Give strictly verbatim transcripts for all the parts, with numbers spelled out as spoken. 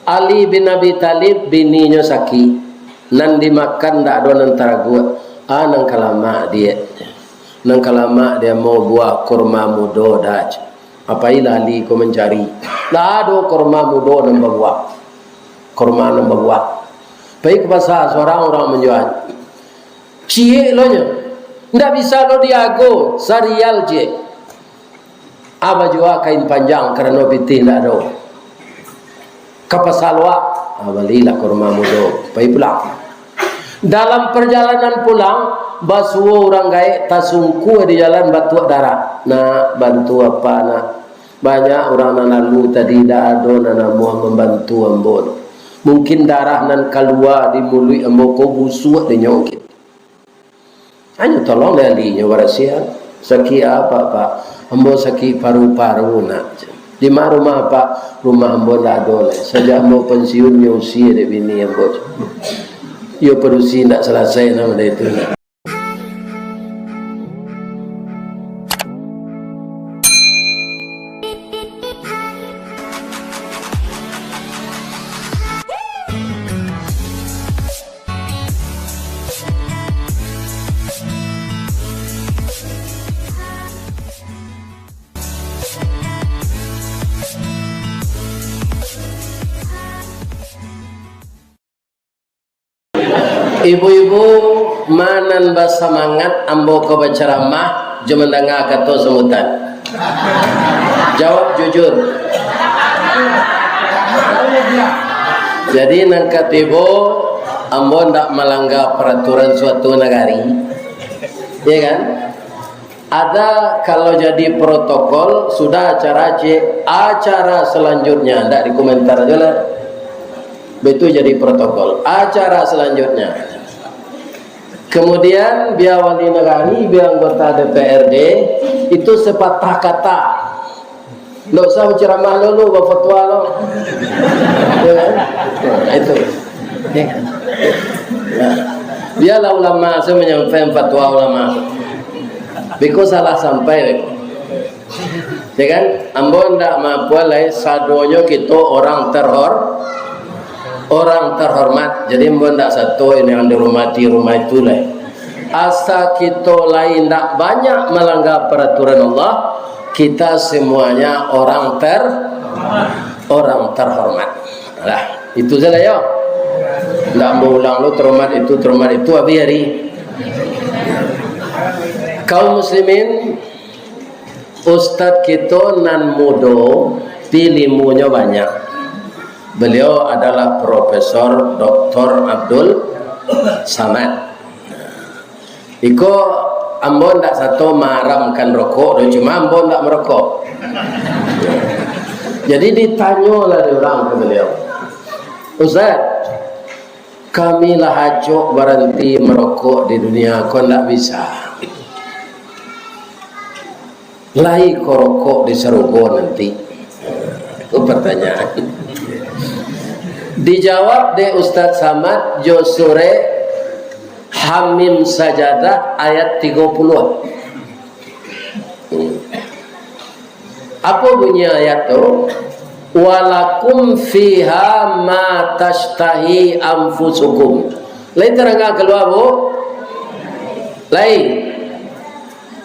Ali bin Abi Thalib bininyo sakik, nan dimakan ndak ado nan taraguak. Ah, nan ka lamak diak, nan ka lamak diak, ambo buah kurma mudo dah. Pailah Ali ko mancari, ndak ado kurma mudo nan babuah, kurma nan babuah. Pai ka pasa, surang urang manjua. Ciek lo nyo, ndak bisa lo diago, sarial ciek. Ah, bajua kain panjang karano pitih ndak ado. Ka pasa luak, ah, balilah kurma mudo, pai pulang. Dalam parjalanan pulang, basuo urang gaek tasungkua di jalan batuak darah. Nak, bantu apa, nak? Banyak urang nan lalu tadi, ndak ado nan namuah mambantu ambo. Mungkin darah nan kalua di muluik ambo ko busuak dinyo mungkin. Hanyo tolong dek alinyo barasiahan. Sakik apa, Pak? Ambo sakik paru-paru, nak. Di ma rumah, Pak? Rumah ambo ndak ado lai. Sajak ambo pensiun, nyo usia dek bini ambo. Iyo, padusi ndak salasai namo itu, nak. Ibu-ibu, ma nan basamangat ambo ko bacaramah jo mandanga kato sambutan? Jawab jujur. Jadi, nan katibo, ambo ndak malangga paraturan suatu nagari. Iya kan? Ada, kalau jadi protokol, sudah acara, cek, acara selanjutnya, ndak dikomentar aja lah. Betul jadi protokol. Acara selanjutnya. Kemudian, bia wali nagari, bia anggota D P R D, itu sepatah kata. Ndak usah bacaramah lo, lo bafatwa lo. Ya kan? Nah, itu. Ya kan? Nah, biarlah ulama sajo manyampaikan fatwa ulama. Beko salah sampai, beko. Ya kan? Ambo ndak maapuan lai, sadonyo kito orang terhor-, orang terhormat. Jadi, ambo ndak sato ini yang dihormati rumah itu lai. Asa kito lai ndak banyak malangga paraturan Allah, kita semuanya orang ter-, orang terhormat. Lah, itu saja yo. Ndak ambo ulang lo, terhormat itu, terhormat itu, habis hari. Kaum muslimin, Ustadz kito nan mudo, ilimunyo banyak. Beliau adalah Profesor Doktor Abdul Samad. Iko, ambo ndak sato maharamkan rokok doh, cuma ambo ndak marokok. Jadi ditanyolah dek urang ka baliau, "Ustaz, kami lah acok baranti marokok di dunia ko, ndak bisa. Lai ko rokok di sarugo nanti?" Itu pertanyaan. Dijawab dek Ustaz Samad jo surek Hamim Sajadah ayat tigo puluah. Hmm. Apo bunyi ayat tu? "Walakum fiha ma tashtahi anfusukum." Lai taranga kalua, Bu? Lai.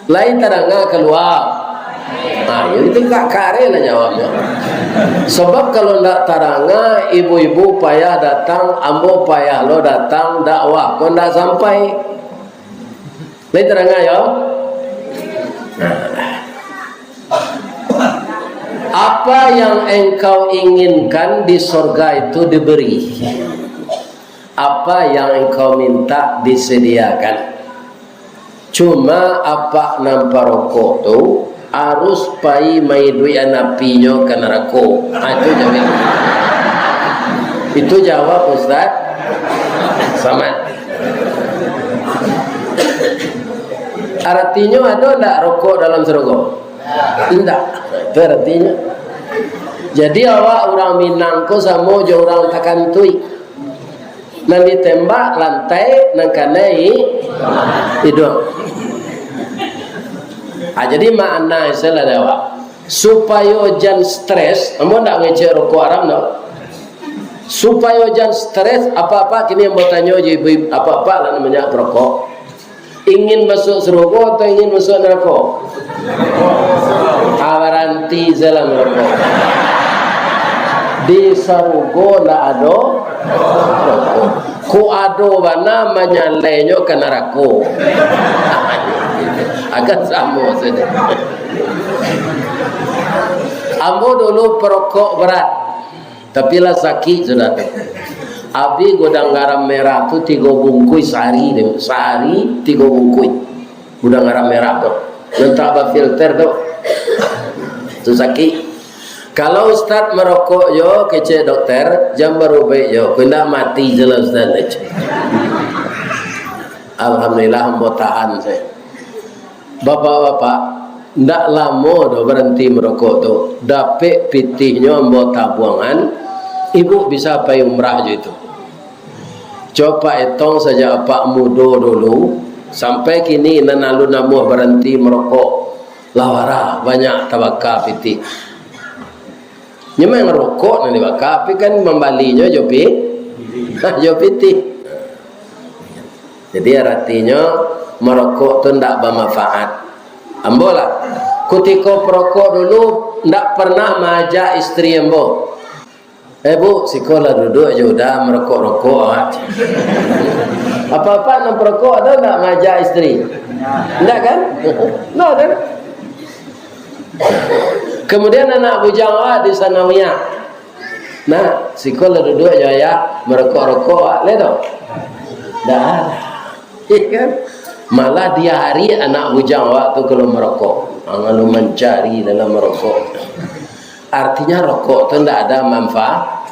Lai taranga kalua. Nah, itu kak kare lah jawabnyo. Sabab kalau ndak taranga, ibu-ibu payah datang, ambo payah lo datang, dakwah ko ndak sampai. Lai taranga yo? Nah. Apa yang engkau inginkan di sorga itu diberi. Apa yang engkau minta disediakan. Cuma apak nan parokok tu harus pai maiduikan apinyo ka narako. Ha, itu jawab. Itu jawab Ustaz Samad. Aratinyo, ado ndak rokok dalam sarugo? Indak. Itu aratinyo. Jadi, awak urang Minang ko samo jo urang Takantuik. Nan ditembak lantai, nan kanai iduang. Ah, jadi makna istilah dek awak. Supayo jan stres, ambo ndak ngecek rokok haram, no. Supayo jan stres, apak-apak kini ambo tanyo jo ibu-ibu, apak-apak lah nan banyak barokok. Ingin masuak sarugo atau ingin masuak narako? Ah, baranti sajolah marokok. Di sarugo ndak ado. Kok ado bana manyalainyo ka narako. Agak samo sajo. Ambo dulu perokok berat. Tapi lah sakik sudah tu. Abih gudang garam merah tu tigo bungkuih sahari tu. Sahari tigo bungkuih. Gudang garam merah tu. Nan tak bafilter tu. Tu sakik. Kalau ustaz marokok jo, kecek dokter, jan barubaik jo. Ko indak mati je lah ustaz, kecek. Alhamdulillah, ambo tahan sajo. Bapak-bapak, ndak lamo doh baranti marokok tu. Dapek pitihnyo ambo tabuangan, ibu bisa pai umrah jo itu. Copak etong sajak apak mudo dulu, sampai kini nan alun namuah baranti marokok. Lah bara banyak tabaka pitih. Nyo memang rokok nan dibaka, tapi kan mambalinyo jo pi-, jo pitih. Jadi, aratinyo, marokok tu ndak bamanfaat. Ambo lah, kutiko parokok dulu, ndak pernah maajak isteri ambo, "Eh, Bu, siko lah duduak jo uda marokok-rokok, ah." Apak-apak nan parokok ado ndak maajak isteri? Ndak, kan? Ndak ado. Kemudian anak bujang awak di sanawiyah. "Nak, siko lah duduak jo ayah, marokok-rokok awak, lai tu?" Ndak ado. Iya, kan? Malah diari anak bujang awak tu kalau marokok. Angah lo mancari dalam marokok. Artinya rokok tu ndak ada manfa-,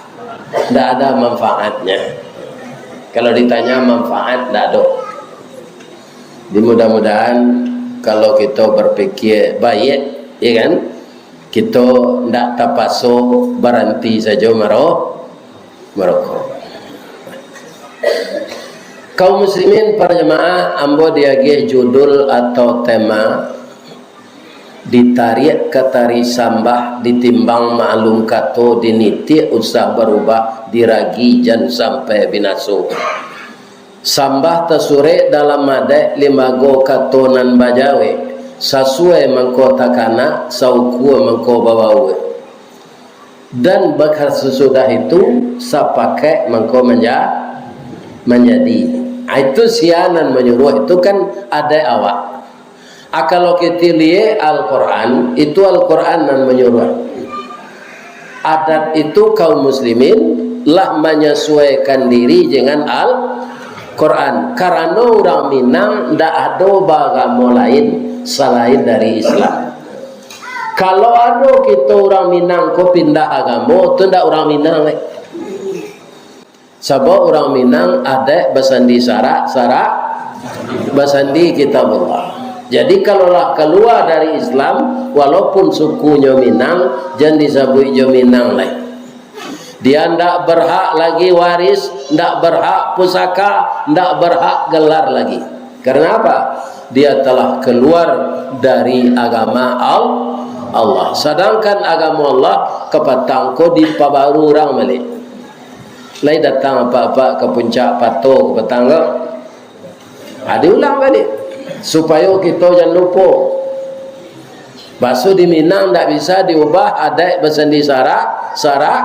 ndak ada manfaatnya. Kalau ditanya manfaat, ndak ado. Jadi, mudah-mudahan kalau kita berpikir baik, ya kan, kita ndak tapaso baranti sajo maro-, marokok. Kaum muslimin, para jamaah, ambo diagih judul atau tema, ditariak ka tari sambah, ditimbang maklum kato, dinitiak usah barubah, diragi jan sampai binaso. Sambah tasurek dalam adaik, limbago kato nan bajawek, sasuai mangko takana, saukua mangko babauak. Dan bakasusudah itu, sapakaik mangko manja-, manjadi. Ah, itu sia nan manyuruah, itu kan adaik awak. Ah, kalau kito liek Al-Quran, itu Al-Quran nan manyuruah. Adat itu kaum muslimin lah manyasuaikan diri dengan Al-Quran. Karano urang Minang ndak ado baagamo lain salain dari Islam. Kalau ado kito urang Minang ko pindah agamo, tu ndak urang Minang lai. Sabab urang Minang adaik basandi sarak, sarak basandi Kitabullah. Jadi, kalau lah kalua dari Islam, walaupun sukunyo Minang, jan disabuik jo Minang lai. Dia ndak berhak lagi waris, ndak berhak pusaka, ndak berhak gelar lagi. Karena apa? Dia telah keluar dari agama Al-, Allah. Sadangkan agama Allah kapatang ko dipabaru urang baliak. Lai datang apak-apak ka puncak pato ka patang ko? Ha, diulang baliak. Supayo kito jan lupo. Baso di Minang ndak bisa diubah, adaik basandi sarak, sarak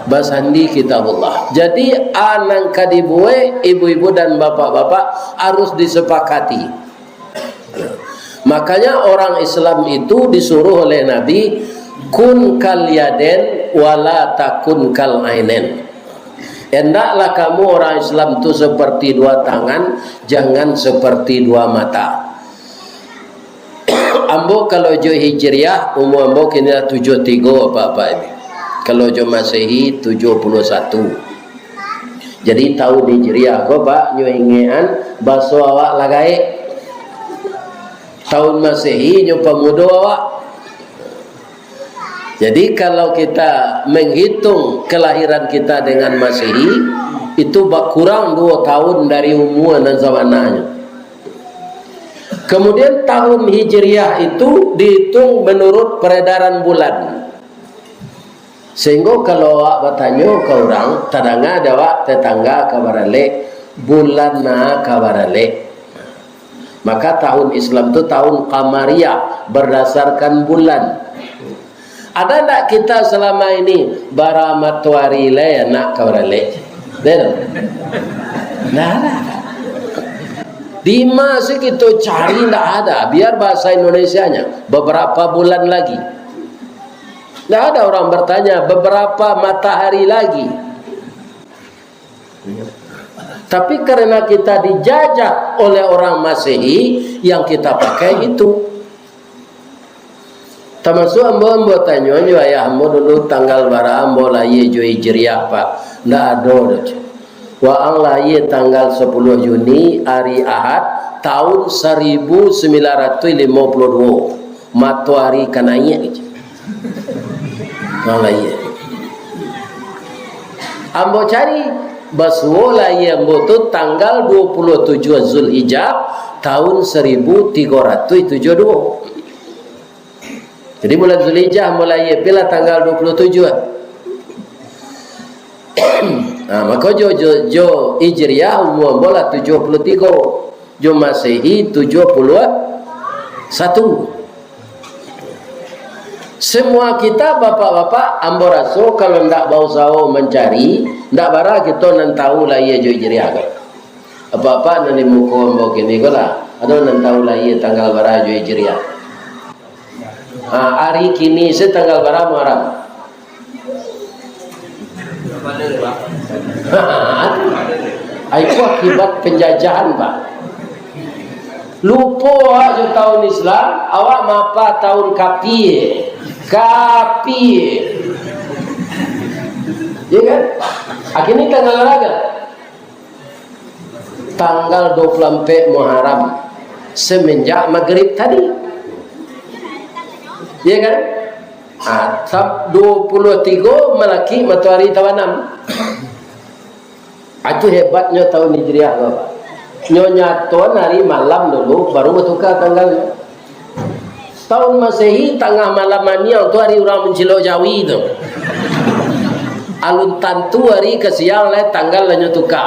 basandi Kitabullah. Jadi, a nan ka dibuek, ibu-ibu dan bapak-bapak, harus disepakati. Makanya, orang Islam itu disuruh oleh Nabi, "Kun kal yaden, wala takun kal ainen." Hendaklah kamu orang Islam tu seperti dua tangan, jangan seperti dua mata. Ambo kalau jo Hijriah, umur ambo kini lah tujuah tigo, apak-apak ini. Kalau jo Masehi, tujuah puluah satu. Jadi, tahun Hijriah ko, Pak, nyo ingekan, baso awak lah gaek. Tahun Masehi, nyo pamudo awak. Jadi, kalau kita menghitung kelahiran kita dengan Masehi, itu bakurang duo tahun dari umur nan sabananyo. Kemudian, tahun Hijriah itu dihitung menurut peredaran bulan. Sehingga kalau awak batanyo ka urang, tadanga dek awak tetangga ka baralek, bulan na ka baralek. Maka tahun Islam tu tahun Qamariyah, berdasarkan bulan. Ada ndak kita selama ini bara matoari lai anak ka baralek? Ada? Ndak ada. Di ma sih kita cari, ndak ada. Biar bahasa Indonesianya, beberapa bulan lagi. Ndak ada orang bertanya, beberapa matahari lagi. Tapi karena kita dijajah oleh orang Masehi, yang kita pakai itu. Tamasuak ambo, ambo tanyo jo ayah ambo dulu, tanggal bara ambo lahia jo Hijriah, Pak. Ndak ado doh, cek. Waang lahia tanggal sapuluah Juni, ari Ahad, tahun saribu sambilan ratuih limo puluah duo. Matoari ka naiak, cek. Waang lahia. Ambo cari, basuo lahia ambo tu tanggal duo puluah tujuah Zulhijjah, tahun saribu tigo ratuih tujuah duo. Jadi, bulan Zulhijjah ambo lahia, pilah tanggal duo puluah tujuah. Nah, mako jo, jo, jo Hijriah umua ambo lah tujuah puluah tigo, jo Masehi tujuah puluah satu. Semua kita, bapak-bapak, ambo raso kalau ndak bausaho mancari, ndak bara kito nan tahu lahia jo Hijriah ko. Bapak-bapak nan di muko ambo kini ko lah, ado nan tahu lahia tanggal bara jo Hijriah? Ha, ari kini se tanggal bara Muharram? Itu akibat penjajahan, Pak. Lupo awak jo tahun Islam, awak maapa tahun kapie. Kapie. Ya kan? Akhirnya tanggal bara? Tanggal dua puluh ampek Muharram, semenjak magrib tadi. Ya kan? Ah, sab-, dua puluah tigo malaki matoari tabanam. Ah, itu hebatnyo tahun Hijriah tu, Pak. Nyo nyatoan ari malam dulu, baru batuka tanggalnyo. Tahun Masehi, tangah malam maniang tu ari urang mancilok jawi tu. Alun tantu ari ka siang lai, tanggal lah nyo tuka.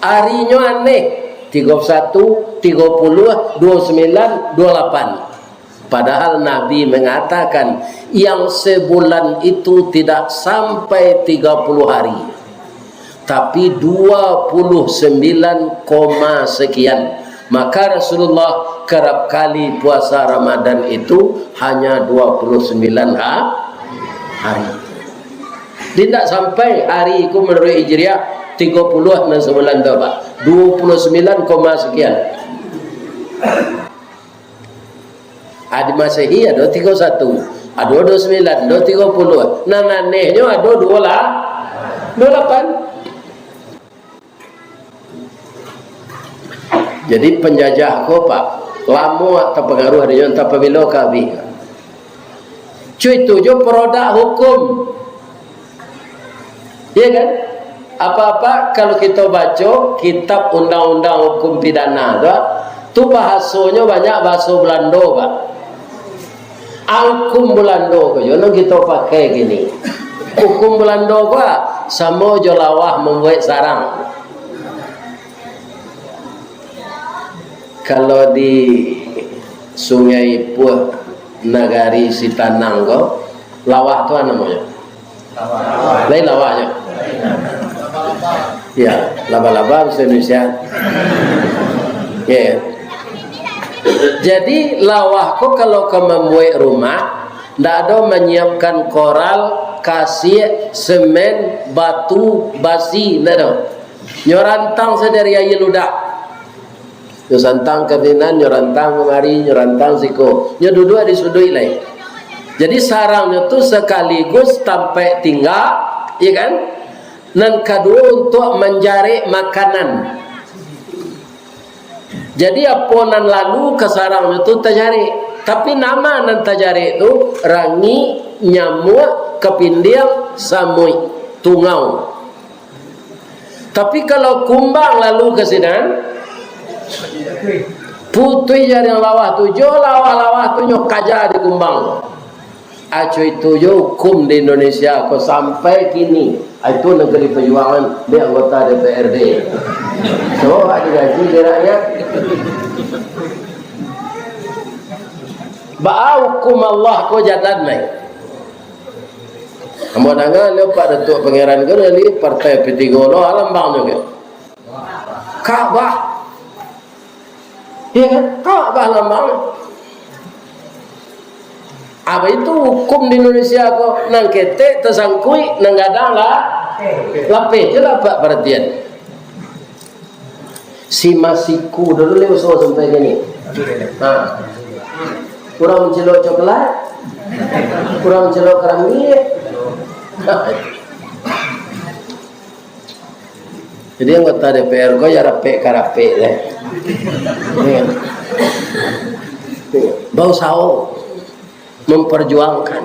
Arinyo aneh, tigo satu, tigo puluah, duo sembilan, duo lapan. Padahal Nabi mengatakan, yang sebulan itu tidak sampai tiga puluh hari, tapi dua puluh sembilan koma sekian. Maka Rasulullah kerap kali puasa Ramadan itu hanya dua puluh sembilan ha-, hari. Jadi, ndak sampai ari ku menurut Hijriah tigo puluah nan sebulan tu, Pak. Dua puluh sembilan koma sekian. Adi Masehi ado tigo satu, ado dua sembilan, ado tigo puluah. Nan anehnyo ado dua lah, dua lapan. Jadi, penjajah ko, Pak, lamo tapangaruah dinyo, antah pabilo ka abih. Cuy, itu jo produk hukum. Iya kan? Apa-apa, kalau kita baca kitab undang-undang hukum pidana tu, tu bahasonyo banyak bahaso Belando, Pak. Hukum Belando ko jo nan kita pakai kini. Hukum Belando ko, ah, samo jo lawah mambuek sarang. Kalau di Sungai Puah, Nagari Sitanang ko, lawah tu namonyo? Lain lawah nyo. Ya, laba-laba bahasa Indonesia. Ya. Jadi, lawah ko kalau ka mambuek rumah, ndak ado manyiapkan koral, kasiak, semen, batu, basi, ndak ado. Nyo rantang sajo dari aia ludah. Nyo santang ka sinan, nyo rantang kamari, nyo rantang siko. Nyo duduak di suduik lai. Jadi, sarangnyo tu sakaligus tampek tingga, ya kan? Nan kaduo, untuak manjarek makanan. Jadi, apo nan lalu ka sarangnyo tu tajarek. Tapi, nama nan tajarek tu, rangik, nyamuak, kapindiang, samuik, tungau. Tapi, kalau kumbang lalu ka sinan, putuih jariang lawah tu, jo lawah-lawah tu nyo kaja di kumbang. Aco itu jo hukum di Indonesia ko sampai kini. Itu nan ka dipajuangan di anggota D P R D. So, awak digaji di rakyat. Baa hukum Allah ko jalan lai. Ambo danga lo Pak Datuak Pangeran ko dari Partai P tiga lo, alam bang nyo ke. Ka'bah. Iya kan? Ka'bah lambang. Apa itu hukum di Indonesia ko? Nan ketek tasangkuik, nan gadang lah lapeh. Cubo lah Pak paratian. Si Masiku dulu le usaha sampai kini. Ha. Urang mancilok coklat, urang mancilok karambia. Jadi anggota D P R ko ya rapek-karapek lah. Bausaho memperjuangkan.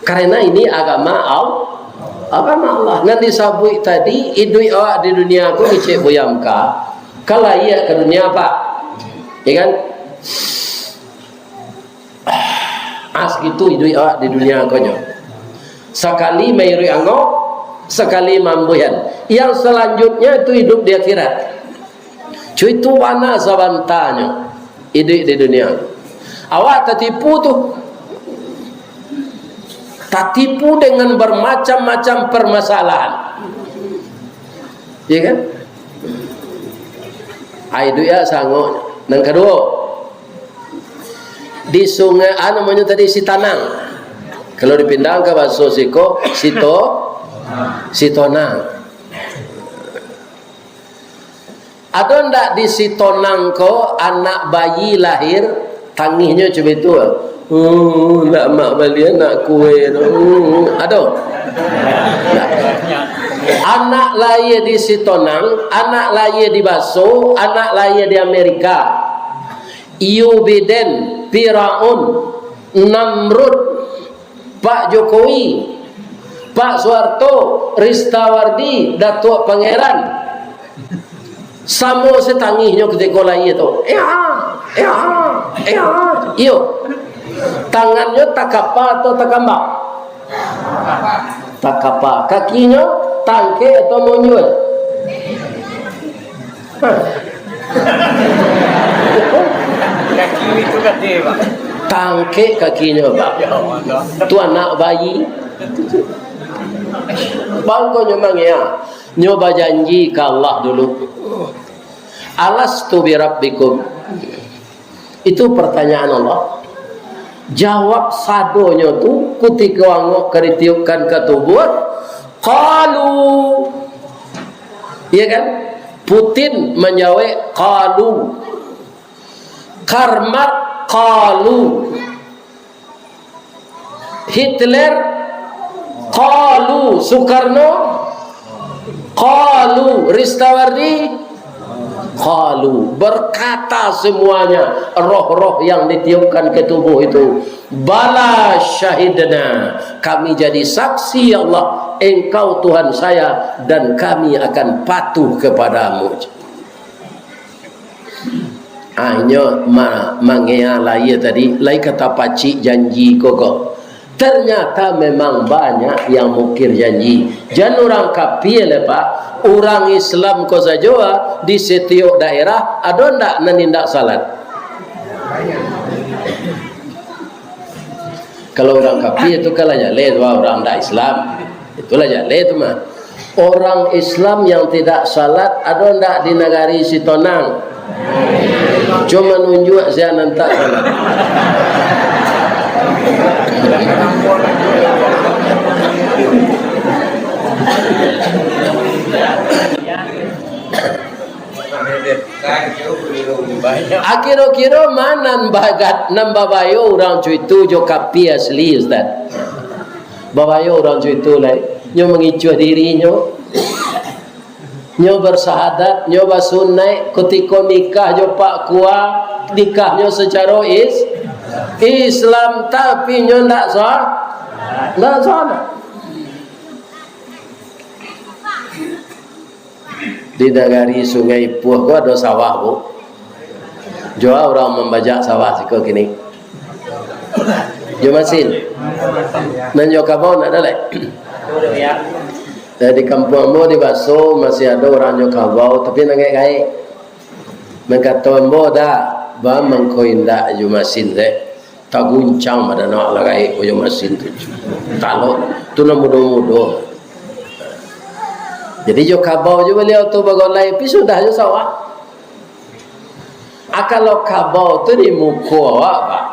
Karena ini agama Al-, agama Allah. Nan disabuik tadi, iduik awak di dunia ko kecek buyam ka, ka layia ka dunia, Pak. Ya kan? Ah, sagitu iduik awak di dunia ko nyo. Sakali mairuik angok, sakali mambuihan. Yang selanjutnya itu hidup di akhirat. Cuitu bana sabantanyo iduik di dunia. Awak tatipu tu. Tatipu dengan bermacam-macam permasalahan. Ya kan? Ai, iduik ya sangok. Nan kaduo, di sungai, ah, namonyo tadi, Sitanang. Kalau dipindahan ka bahaso siko, Sito, Sitonang. Ado ndak di Sitonang ko anak bayi lahir, tangihnyo cuma itu? Oh, ndak mak bali anak kue tu. Hmm, ado? Ndak. Anak lahia di Sitonang, anak lahia di Baso, anak lahia di Amerika. Iyo Biden, Firaun, Namrud, Pak Jokowi, Pak Soeharto, Ristawardi, Datuak Pangeran. Samo satangihnyo kutiko lahia tu. Ea, ea, ea. Iyo. Tangannyo takapa atau takambang? Takapa. Kakinyo tangkek atau monjual? Hah. Kaki itu gede, Pak. Tangkek kakinyo, Pak. Ya Allah. Tu anak bayi. Bangkonyo mangea. Nyo bajanji ka Allah dulu. "Alastu birabbikum?" Itu pertanyaan Allah. Jawab sadonyo tu kutiko angok ka ditiupkan ka tubuah, qalu. Iya kan? Putin manjawab, qalu. Karl Marx, qalu. Hitler, qalu. Soekarno, qalu. Ristawardi, qalu. Berkata semuanya roh-roh yang ditiupkan ke tubuh itu, "Bala syahidna, kami jadi saksi, ya Allah, Engkau Tuhan saya, dan kami akan patuh kepadamu." Ah, inyo ma-, mangea lahia tadi, lai ka tapacik janji ko ko. Ternyata memang banyak yang mukir janji. Jan urang kapia le, Pak. Urang Islam ko sajo, ah, di setiok daerah, ado ndak nan indak salat? Kalau urang kapia tu kan lah jaleh tu, ah, urang ndak Islam. Itulah jaleh tu mah. Orang Islam yang tidak salat ado ndak di nagari Sitonang? Cuma nunjuak sia nan tak salat. Akiro-kiro ma nan bagat, nan babayo urang cuitu jo kapia asli, Ustaz? Babayo urang cuitu lai. Nyo mangicuah dirinyo. Nyo bersahadat, nyo basunaik, kutiko nikah jo Pak Kua, nikahnyo sacaro is-, Islam, tapi nyo ndak sah, ndak salat. Di nagari Sungai Ipuh ko ado sawah, Bu. Jua urang mambajak sawah siko kini. Jo masin. Nan jo kabau ndak ado lai. Eh, di kampuang ambo di Baso masih ado urang jo kabau, tapi nan gaek-gaek. Nan kato ambo, "Dah, ba mangko indak jo masin deh. Taguncang badan awak lah gaek ko jo masin tu." Talok tu nan mudo-mudo. Jadi jo kabau jo baliau tu bagolai, tapi sudah jo sawah. Ah, kalau kabau tu di muko awak, Pak,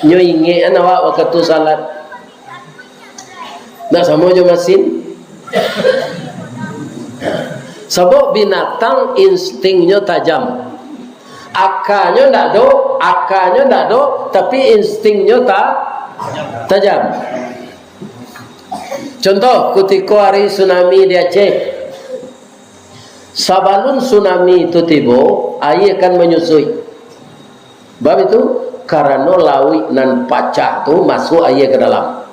nyo ingekan awak wakatu salat. Ndak samo jo masin. Sabab binatang instingnyo tajam. Akanyo ndak ado, akanyo ndak ado, tapi instingnyo ta-, tajam. Contoh, kutiko ari tsunami di Aceh. Sabalun tsunami tu tibo, aia kan manyusuik. Bab itu, karano lauik nan pacah tu masuak aia ka dalam.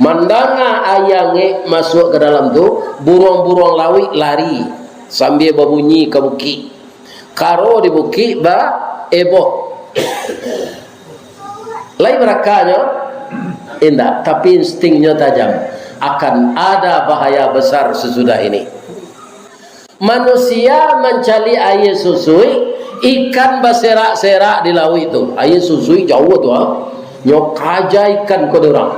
Mandanga aia angek masuak ka dalam tu, buruang-buruang lauik lari sambia babunyi ka bukik. Karo di bukik baeboh. Lai barakanyo? Indak, tapi instingnyo tajam. Akan ada bahaya besar sesudah ini. Manusia mancaliak aia susuik, ikan baserak-serak di lauik tu. Aia susuik jauah tu, ha. Nyo kaja ikan ko di urang.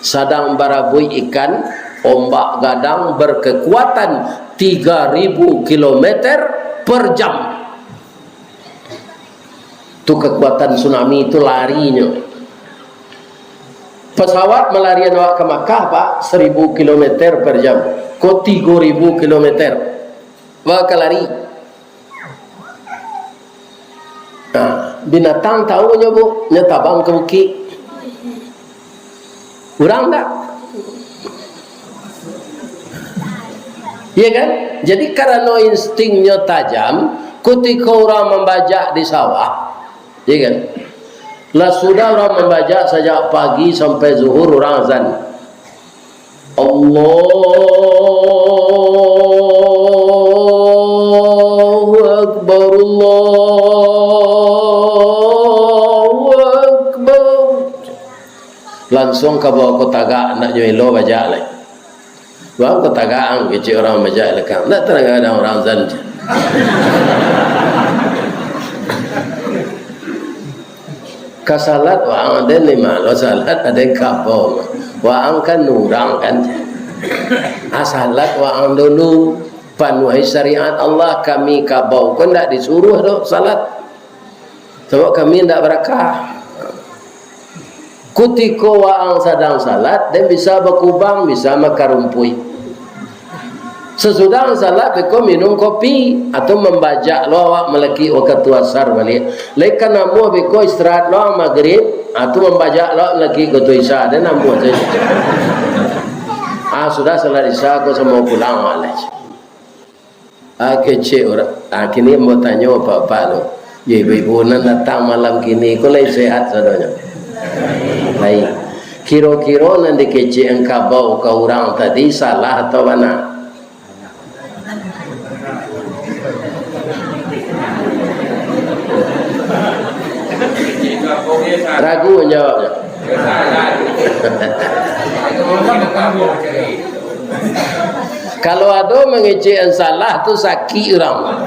Sadang barabuik ikan, ombak gadang berkekuatan tiga ribu kilometer per jam. Tu kekuatan tsunami tu larinyo. Pesawat malarian awak ka Makkah, Pak, seribu kilometer per jam. Ko tigo ribu kilometer. Awak ka lari. Nah, binatang tahu nyo, Bu, nyo tabang ka bukik. Urang ndak? Iya kan? Jadi, karano instingnyo tajam, kutiko urang mambajak di sawah, iya kan? Lah sudah urang mambajak sajak pagi sampai zuhur, urang azan. Allahu Akbar, Allahu Akbar. Lansuang ka bawah ko tagak, ndak nyo elo bajak lai. Bawah ko tagak ang, kecek urang bajak lekang. Ndak tadanga urang azan. Ka salat waang, aden lima lo salat, aden kabau. Waang kan urang kan. Ah, salat waang dulu, panuahi syariat Allah, kami kabau ko ndak disuruah doh salat. Sabab kami ndak barakah. Kutiko waang sadang salat, den bisa bakubang, bisa makarumpuik. Sasudah salat, beko minum kopi, atau mambajak lo awak malakik wakatu asar baliak. Lai ka namuah beko istirahat lo magrib, atau mambajak lo malakik wakatu isya, den namuah tu. Ah, sudah salat isya, ko samo pulang awak lai. Ah, kecek urang. Ah, kini ambo tanyo apak-apak tu. Yo, ibu-ibu nan datang malam kini ko lai sehat sadonyo? Lai. Kiro-kiro nan dikecek ang kabau ka urang tadi salah atau bana? Ragu manjawabnyo. Kalau ado mangecek nan salah tu, sakik urang.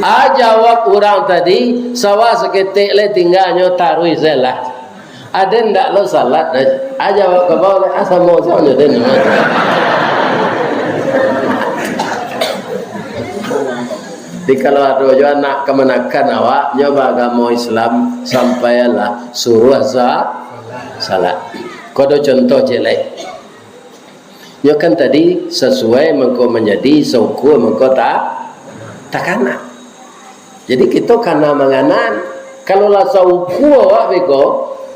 Ah, jawab urang tadi, sawah saketek lai tingganyo, taruih se lah. Aden ndak lo salat, ah, jawab kabau lai, ah, samo sajo den. Jadi, kalau ado jo anak kamanakan awak, nyo baagamo Islam, sampaianlah, suruah sa-, salat. Ko ado contoh ciek lai. Nyo kan tadi sasuai mangko manjadi, saukua mangko ta-, takana. Jadi, kito kana manganan. Kalau lah saukua awak beko,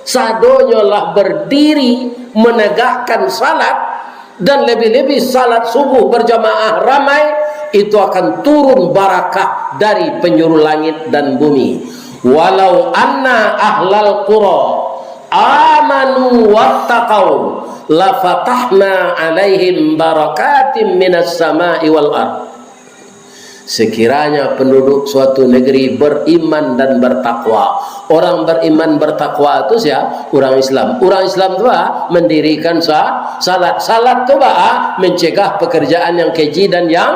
sadonyo lah bardiri managakkan salat, dan lebih-lebih salat subuh berjamaah ramai, itu akan turun barakah dari penjuru langit dan bumi. "Walau anna ahlal qura amanu wattaqau, lafatahna alaihim barakatim minas sama'i wal ard." Sekiranya penduduk suatu negeri beriman dan bertakwa. Orang beriman bertakwa tu sia? Orang Islam. Orang Islam tu apa? Mendirikan sa-, salat. Salat tu apa? Mencegah pekerjaan yang keji dan yang,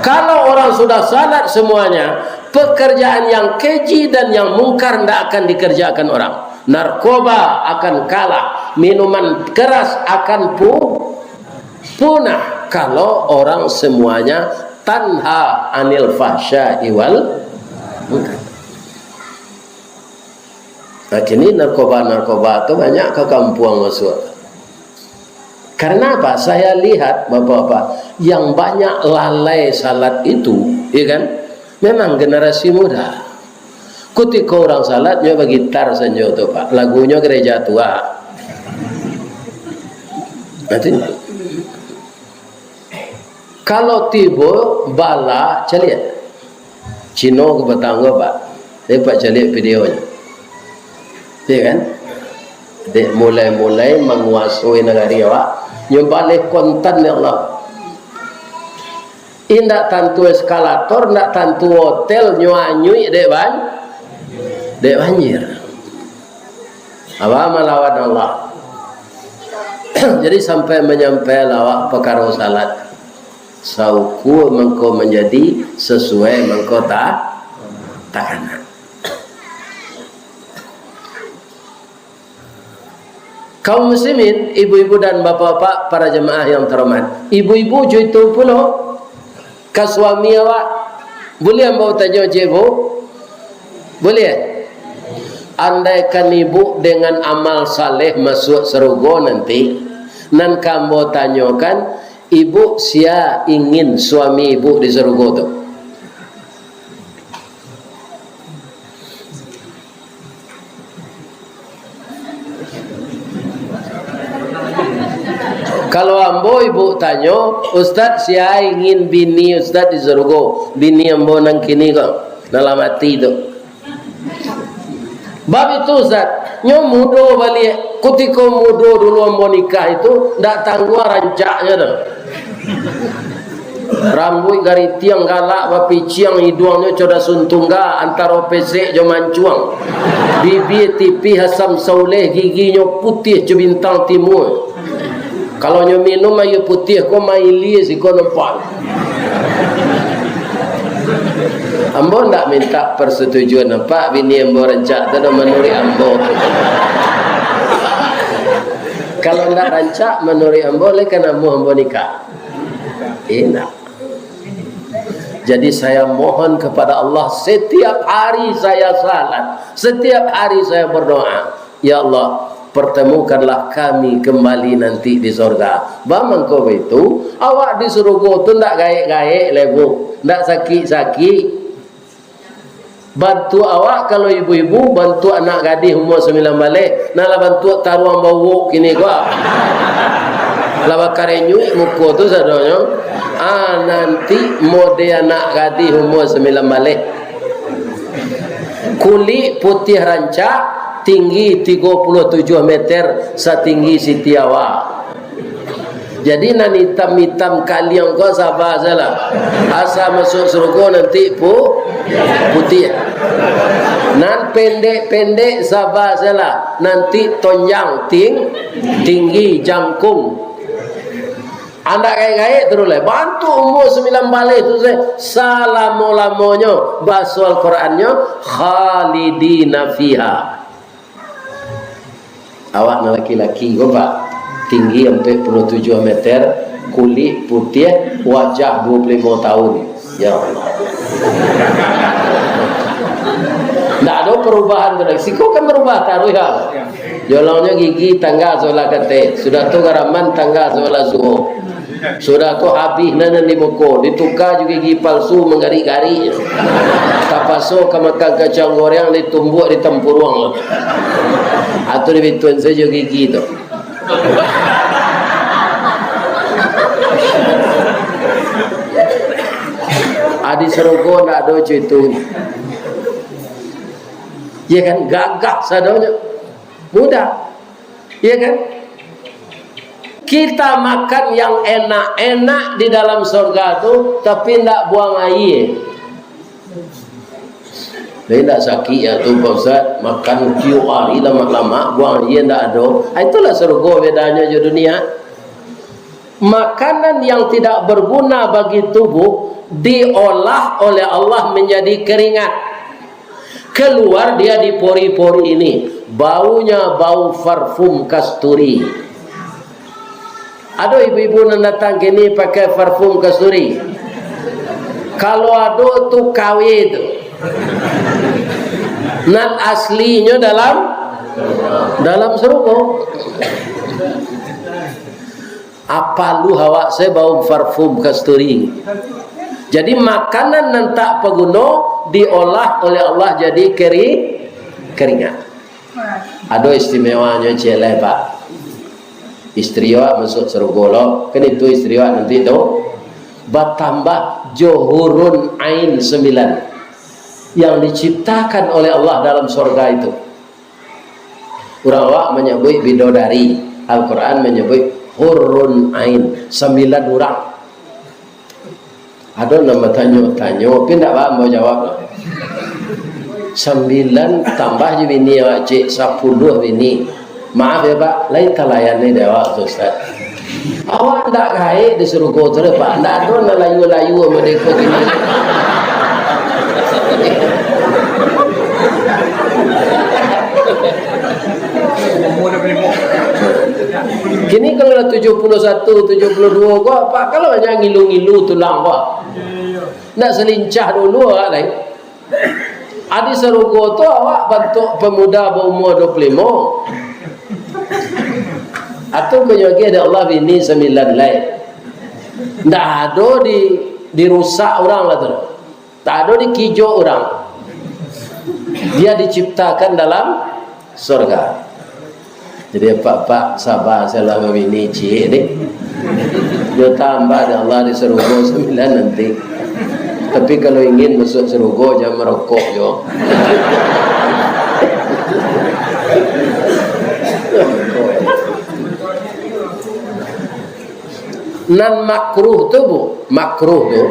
kalau orang sudah salat semuanya, pekerjaan yang keji dan yang mungkar ndak akan dikerjakan orang. Narkoba akan kalah, minuman keras akan pu-, punah kalau orang semuanya tanha anil fahsya'i wal munkar. Nah, kini narkoba-narkoba tu banyak ka kampuang masuak. Karena apa? Saya lihat, Bapak-bapak, yang banyak lalai salat itu, ya kan, memang generasi muda. Kutiko urang salat, nyo bagitar sanjo tu, Pak. Lagunyo gereja tua. Nanti, kalau tibo bala, caliak. Cino ka batanggo, Pak. Dek Pak caliak videonyo. Iya kan? Dek mulai-mulai manguasoi nagari awak, nyo baleh kontan, ya Allah. Indak tantu eskalator, indak tantu hotel, nyo anyuik dek ban-, dek banjir. Apa malawan Allah? Jadi sampai manyampai lawak pakaro salat. Saukua mangko manjadi, sasuai mangko ta-, takana. Kaum muslimin, ibu-ibu dan bapak-bapak, para jamaah yang terhormat. Ibu-ibu jo itu pulo, ka suami awak. Buliah ambo tanyo, Cik Bu? Buliah? Andaikan ibu dengan amal saleh masuak sarugo nanti, nan ka ambo tanyokan, ibu, sia ingin suami ibu di sarugo tu? Kalau ambo ibu tanyo, "Ustaz, sia ingin bini Ustaz di sarugo?" Bini ambo nan kini ko, nan lah mati tu. Bab itu, Ustaz, nyo mudo baliak. Kutiko mudo dulu ambo nikah itu, ndak tangguang rancaknyo tu. Rambuik garitiang galak bapiciang, iduangnyo co dasun tungga, antaro pesek jo mancuang. Bibia tipih asam sauleh, giginyo putiah co bintang timua. Kalau nyo minum aia putiah ko, mailia siko nampak. Ambo ndak minta persetujuan, nampak bini ambo rancak tu dah manuruik ambo. Kalau ndak rancak manuruik ambo, lai ka namuah ambo nikah? Indak. Jadi, saya mohon kepada Allah, setiap hari saya salat, setiap hari saya berdoa, "Ya Allah, pertemukanlah kami kembali nanti di sorga." Bamangko baitu, awak di sarugo tu ndak gaek-gaek lai, Bu, ndak sakik-sakik. Bantuak awak, kalau ibu-ibu, bantuak anak gadih umua sambilan baleh, nan lah bantuak taruang bauwok kini ko. Lah bakarenyuik muko tu sadonyo. Ah, nanti mode anak gadih umua sambilan baleh. Kulik putiah rancak, tinggi tigo puluah tujuah meter, satinggi Siti Hawa. Jadi, nan itam-itam kaliang ko saba sajolah. Asa masuak sarugo nanti pu-, putiah. Nan pendek-pendek saba sajolah. Nanti tonjang, ting-, tinggi, jangkung. Andak gaek-gaek taruih lai. Bantuak umua sambilan baleh tu se, salamo-lamonyo. Baso Al-Qurannyo, "Khalidina fiha." Awak nan laki-laki ko, Pak, tinggi ampek puluah tujuah meter, kulik putiah, wajah duo puluah limo tahun. Ya Allah. Ndak ado perubahan tu lai. Siko kan berubah taruih, ha. Jolongnyo gigi tangga sabalah kateh, sudah tu garaman tangga sabalah suok. Sudah tu habih nan, nan di muko, dituka jo gigi palsu manggarik-garik. Tapaso ka makan kacang goreng, ditumbuak di tampuruang. Atau dibituan sajo gigi tu. Adi sarugo ndak ado cuy tu. Ya kan, gagah sadonyo. Mudah. Ya kan? Kita makan yang enak-enak di dalam sorga tu, tapi ndak buang aia. Jadi ndak sakik ya tu, Pak Ustaz, makan tiok hari lamak-lamak, buang aia ndak ado. Ah, itulah sorga bedanya jo dunia. Makanan yang tidak berguna bagi tubuh diolah oleh Allah menjadi keringat. Keluar dia di pori-pori ini, baunya bau parfum kasturi. Ado ibu-ibu nan datang kini pakai parfum kasturi? Kalau ado tu K W tu. Nan aslinyo dalam, dalam sarugo. Apo lu awak se bau parfum kasturi? Jadi makanan nan tak paguno diolah oleh Allah jadi keri-, keringat. Ado istimewanyo ciek lai, Pak. Istri awak masuk sarugo lo, kan itu istri awak nanti tu. Batambah jo hurun ain sambilan yang diciptakan oleh Allah dalam sorga itu. Urang awak manyabuik bidodari, Al-Quran manyabuik hurun ain, sambilan urang. Ado nan batanyo-tanyo, tapi ndak ba ambo jawab lah. Sambilan tambah jo bini awak, cik, sapuluah bini. Maaf ya, Pak, lai talayan ni dek awak tu, Ustaz. Awak ndak gaek di sarugo tu deh, Pak. Ndak ado nan layu-layu sama dek ko kini. Kini kalau lah tujuh puluh satu, tujuh puluh dua ko, Pak, kalau banyak ngilu-ngilu tulang ko. Ndak salincah dulu awak lai. Adi sarugo tu awak bantuak pamuda baumua dua puluh limo. Atau kanyagi dek Allah bini sambilan lai. Ndak ado di, dirusak urang lah tu. Tak ado dikijok urang. Dia diciptakan dalam sorga. Jadi, apak-apak, saba sajolah babini ciek ni. Yo tambah dek Allah di sarugo sambilan nanti. Tapi kalau ingin masuk sarugo, jangan marokok jo. Nan makruh tu, Bu, makruh tu,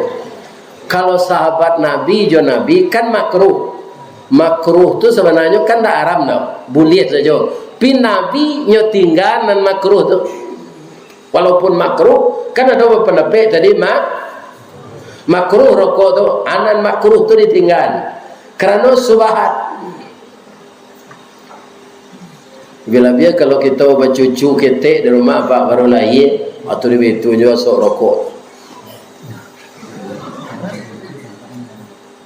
kalau sahabat Nabi jo Nabi kan makruh. Makruh tu sabananyo kan ndak haram doh, buliah sajo. Pi Nabi nyo tingga nan makruh tu. Walaupun makruh, kan ado bapandapek tadi ma-, makruh rokok tu, a nan makruh tu ditingga. Karano subahat. Bila-bila kalau kito bacucu ketek di rumah, apak baru lahia, atau di bitu juo asok rokok.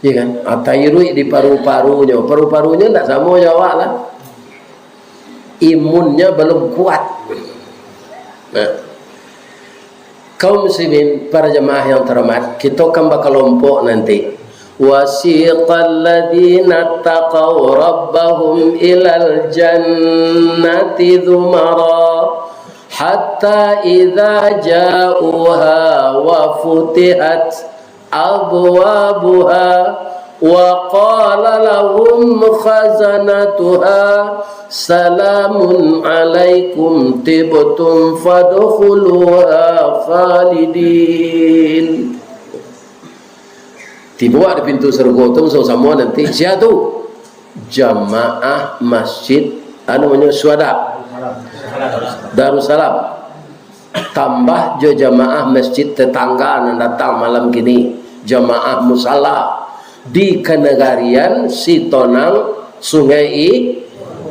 Iya kan? Ah, tairuik di paru-parunyo. Paru-parunyo ndak samo jo awak lah. Imunnya belum kuat. Nah. Kaum muslimin, para jamaah yang terhormat, kito kan bakalompok nanti. Wasiqal ladzina taqaw rabbahum ilal jannati zumara, hatta idza ja'uha wa futihat abwabuha, wa qala lahum khazanatuha, salamun alaikum tibtum fadkhuluha khalidin. Tibo di pintu sarugo tu samo-samo nanti. Sia tu? Jamaah Masjid, anu, namonyo Syuhada Darussalam. Tambah jo jamaah masjid tetangga nan datang malam kini, jamaah musala di kanagarian Sitonang, Sungai I-,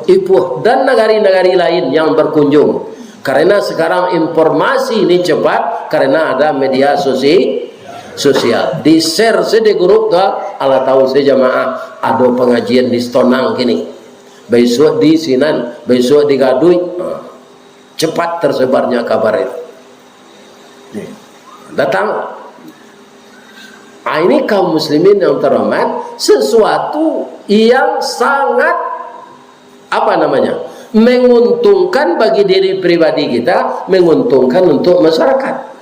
Ipuh, dan nagari-nagari lain yang berkunjung. Karena sekarang informasi ini cepat, karena ada media sosi-, sosial. Di-share se di grup tu, alah tahu se jamaah, ado pangajian di Sitonang kini. Baisuak di sinan, baisuak di Gaduik. Ha. Cepat tersebarnya kabar itu. Nih, datang. Ah, ini kaum muslimin yang terhormat, sesuatu yang sangat, apa namanya, menguntungkan bagi diri pribadi kita, menguntungkan untuk masyarakat.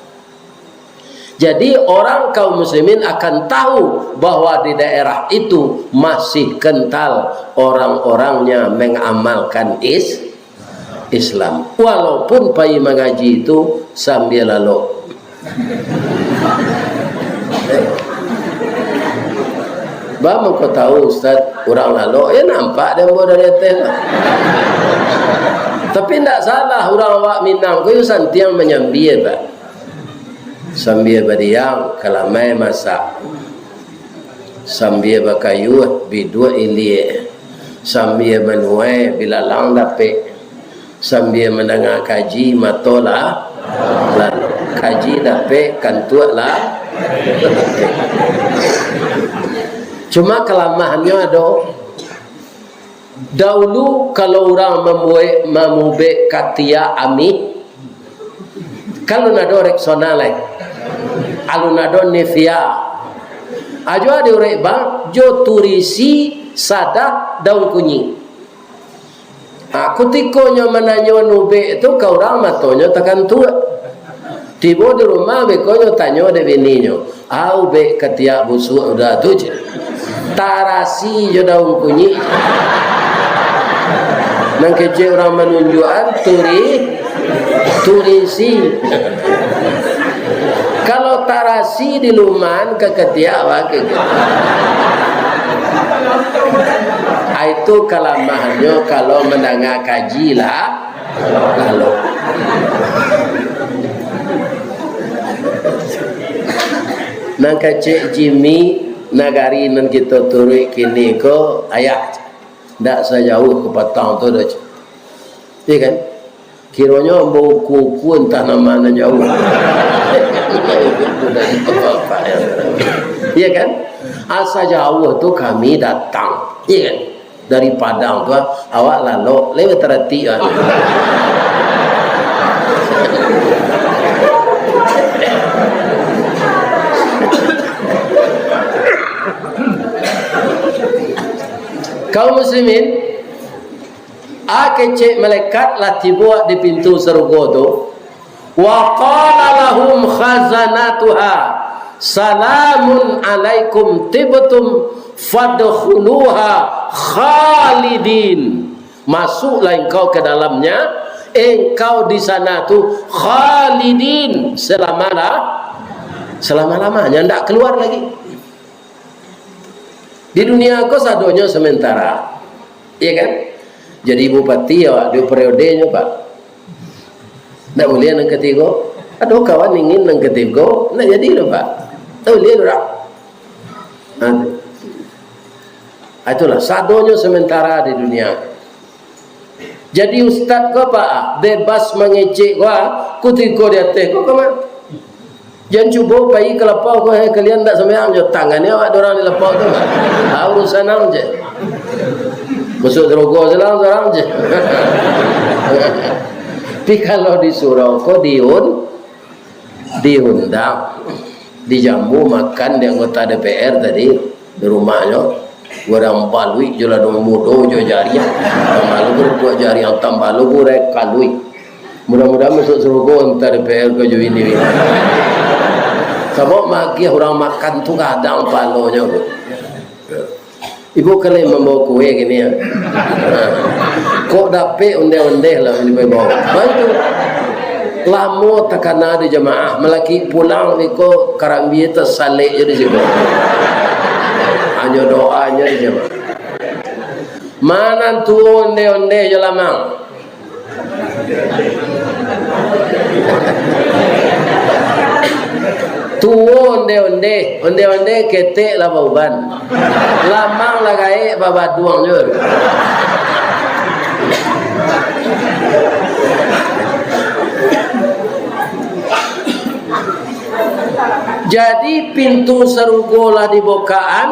Jadi, orang kaum muslimin akan tahu bahwa di daerah itu masih kental orang-orangnya mengamalkan is-, Islam. Walaupun pai mangaji tu sambia lalok. Ba mangko tahu, Ustaz, urang lalok, yo nampak dek ambo dari ateh lah. Tapi ndak salah, urang awak Minang ko yo santiang manyambia, Pak. Sambia badiam, kalamai masak. Sambia bakayuah, biduak iliak. Sambia manuai, bilalang dapek. Sambia mandanga kaji, mato lah lalok. Kaji dapek, kantuak lah. Cuma kalamahannyo ado. Daulu kalau urang mambuek, mamubek katiak amih, kan alun ado Rexona lai. Alun ado Nivea. Ajo diurek bang, jo turisi, sadah, daun kunyik. Ha, kutiko nyo mananyo ubek tu ka urang, matonyo takantuak. Tibo di rumah, beko nyo tanyo dek bininyo, "Au bek katiak busuak udah tu je? Tarasi jo daun kunyik." Nan kecek urang manunjuakan turi, turisi. Kalau tarasi di luman ka katiak, wah, ke-, ah, itu kalamahannyo kalau mandanga kaji lah. Lalu. Nan kecek Jimmy, nagari nan kito turuik kini ko, ayah, ndak sajauah ka patang tu doh. Iya kan? Kironyo ambo uku-uku antah nan ma nan jauah. Iya kan? Asa jauah tu kami datang. Iya kan? Dari Padang tu, ah, awak lalok, lai bataratik, ah. Kaum muslimin, a kecek malaikat lah tibo di pintu sarugo tu. Wa qala lahum khazanatuha, "Salamun alaikum tibtum fadkhuluha khalidin." Masuklah engkau ke dalamnya, engkau di sana tu khalidin, selama-la-, selama-lamanya, ndak keluar lagi. Di dunia ko sadonyo sementara. Iya kan? Jadi bupati awak duo periodenyo, Pak. Ndak buliah nan katigo. Ado kawan ingin nan katigo, ndak jadi doh, Pak. Ndak buliah doh, Pak. Nah, tu. Ah, itulah, sadonyo sementara di dunia. Jadi ustad ko, Pak, bebas mangecek ko, ah, kutiko di ateh ko, kama? Jan cubo pai ka lapau ko, "Hei, kalian ndak sumbayang jo tangan ni awak dorang di lapau tu, Pak. Ah, urusan ang je. Masuk sarugo silang surang je." Tapi kalau di surau ko diun-, diundang, dijamu makan di anggota D P R tadi, di rumahnyo. Urang baluik jo lah, dong mudo jo jariah. Tambah lugu buek jariah, tambah lugu rek kaluik. Mudah-mudahan masuk sarugo antah D P R ko jo ini. Sabab magiah urang makan tu gadang palonyo, Bu. Ibu kalian mambawa kue gini ya. Kok dapek ondeh-ondeh lah yang dibawa. Baik tu. Lamo takana di jamaah, malaki pulang ni ko karambia tasalek je di situ. Hanyo doa je di jamaah. Manan tuo ondeh-ondeh jo lamang. Tuo ondeh-ondeh, ondeh-ondeh ketek lah bauban. Lamang lah gaek babaduang jo. Jadi, pintu sarugo lah dibokaan,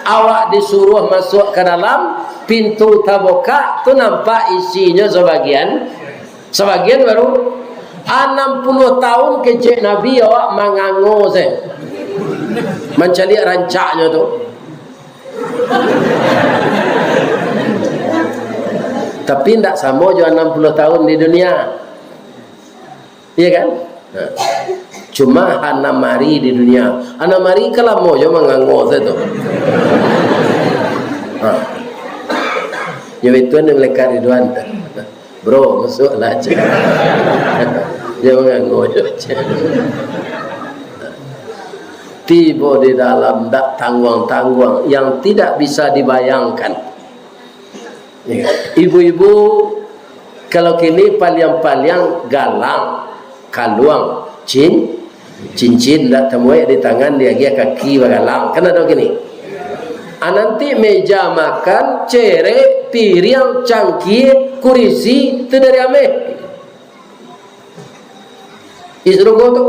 awak disuruah masuak ka dalam, pintu tabokak, tu nampak isinyo sabagian, sabagian baru. Anam puluah tahun kecek Nabi awak mangango se, mancaliak rancaknyo tu. Tapi ndak samo jo anam puluah tahun di dunia. Iya kan? Nah. Cuma hanam ari di dunia. Hanam ari kan lamo jo mangango sajo tu. Ha. Yo itu ni malaikat Ridwan. "Bro, masuaklah," cek. Dia mangangok je, cek. Tibo di dalam, dak tangguang-tangguang, yang tidak bisa dibayangkan. Ibu-ibu, kalau kini paliang-paliang galang, kaluang, cin-, cincin, dak tamuek di tangan, diagiah kaki bagalang. Kan ado kini? Ah, nanti meja makan, cerek, piriang, cangkie, kurisi, tu dari ameh. Ih, surugo tu.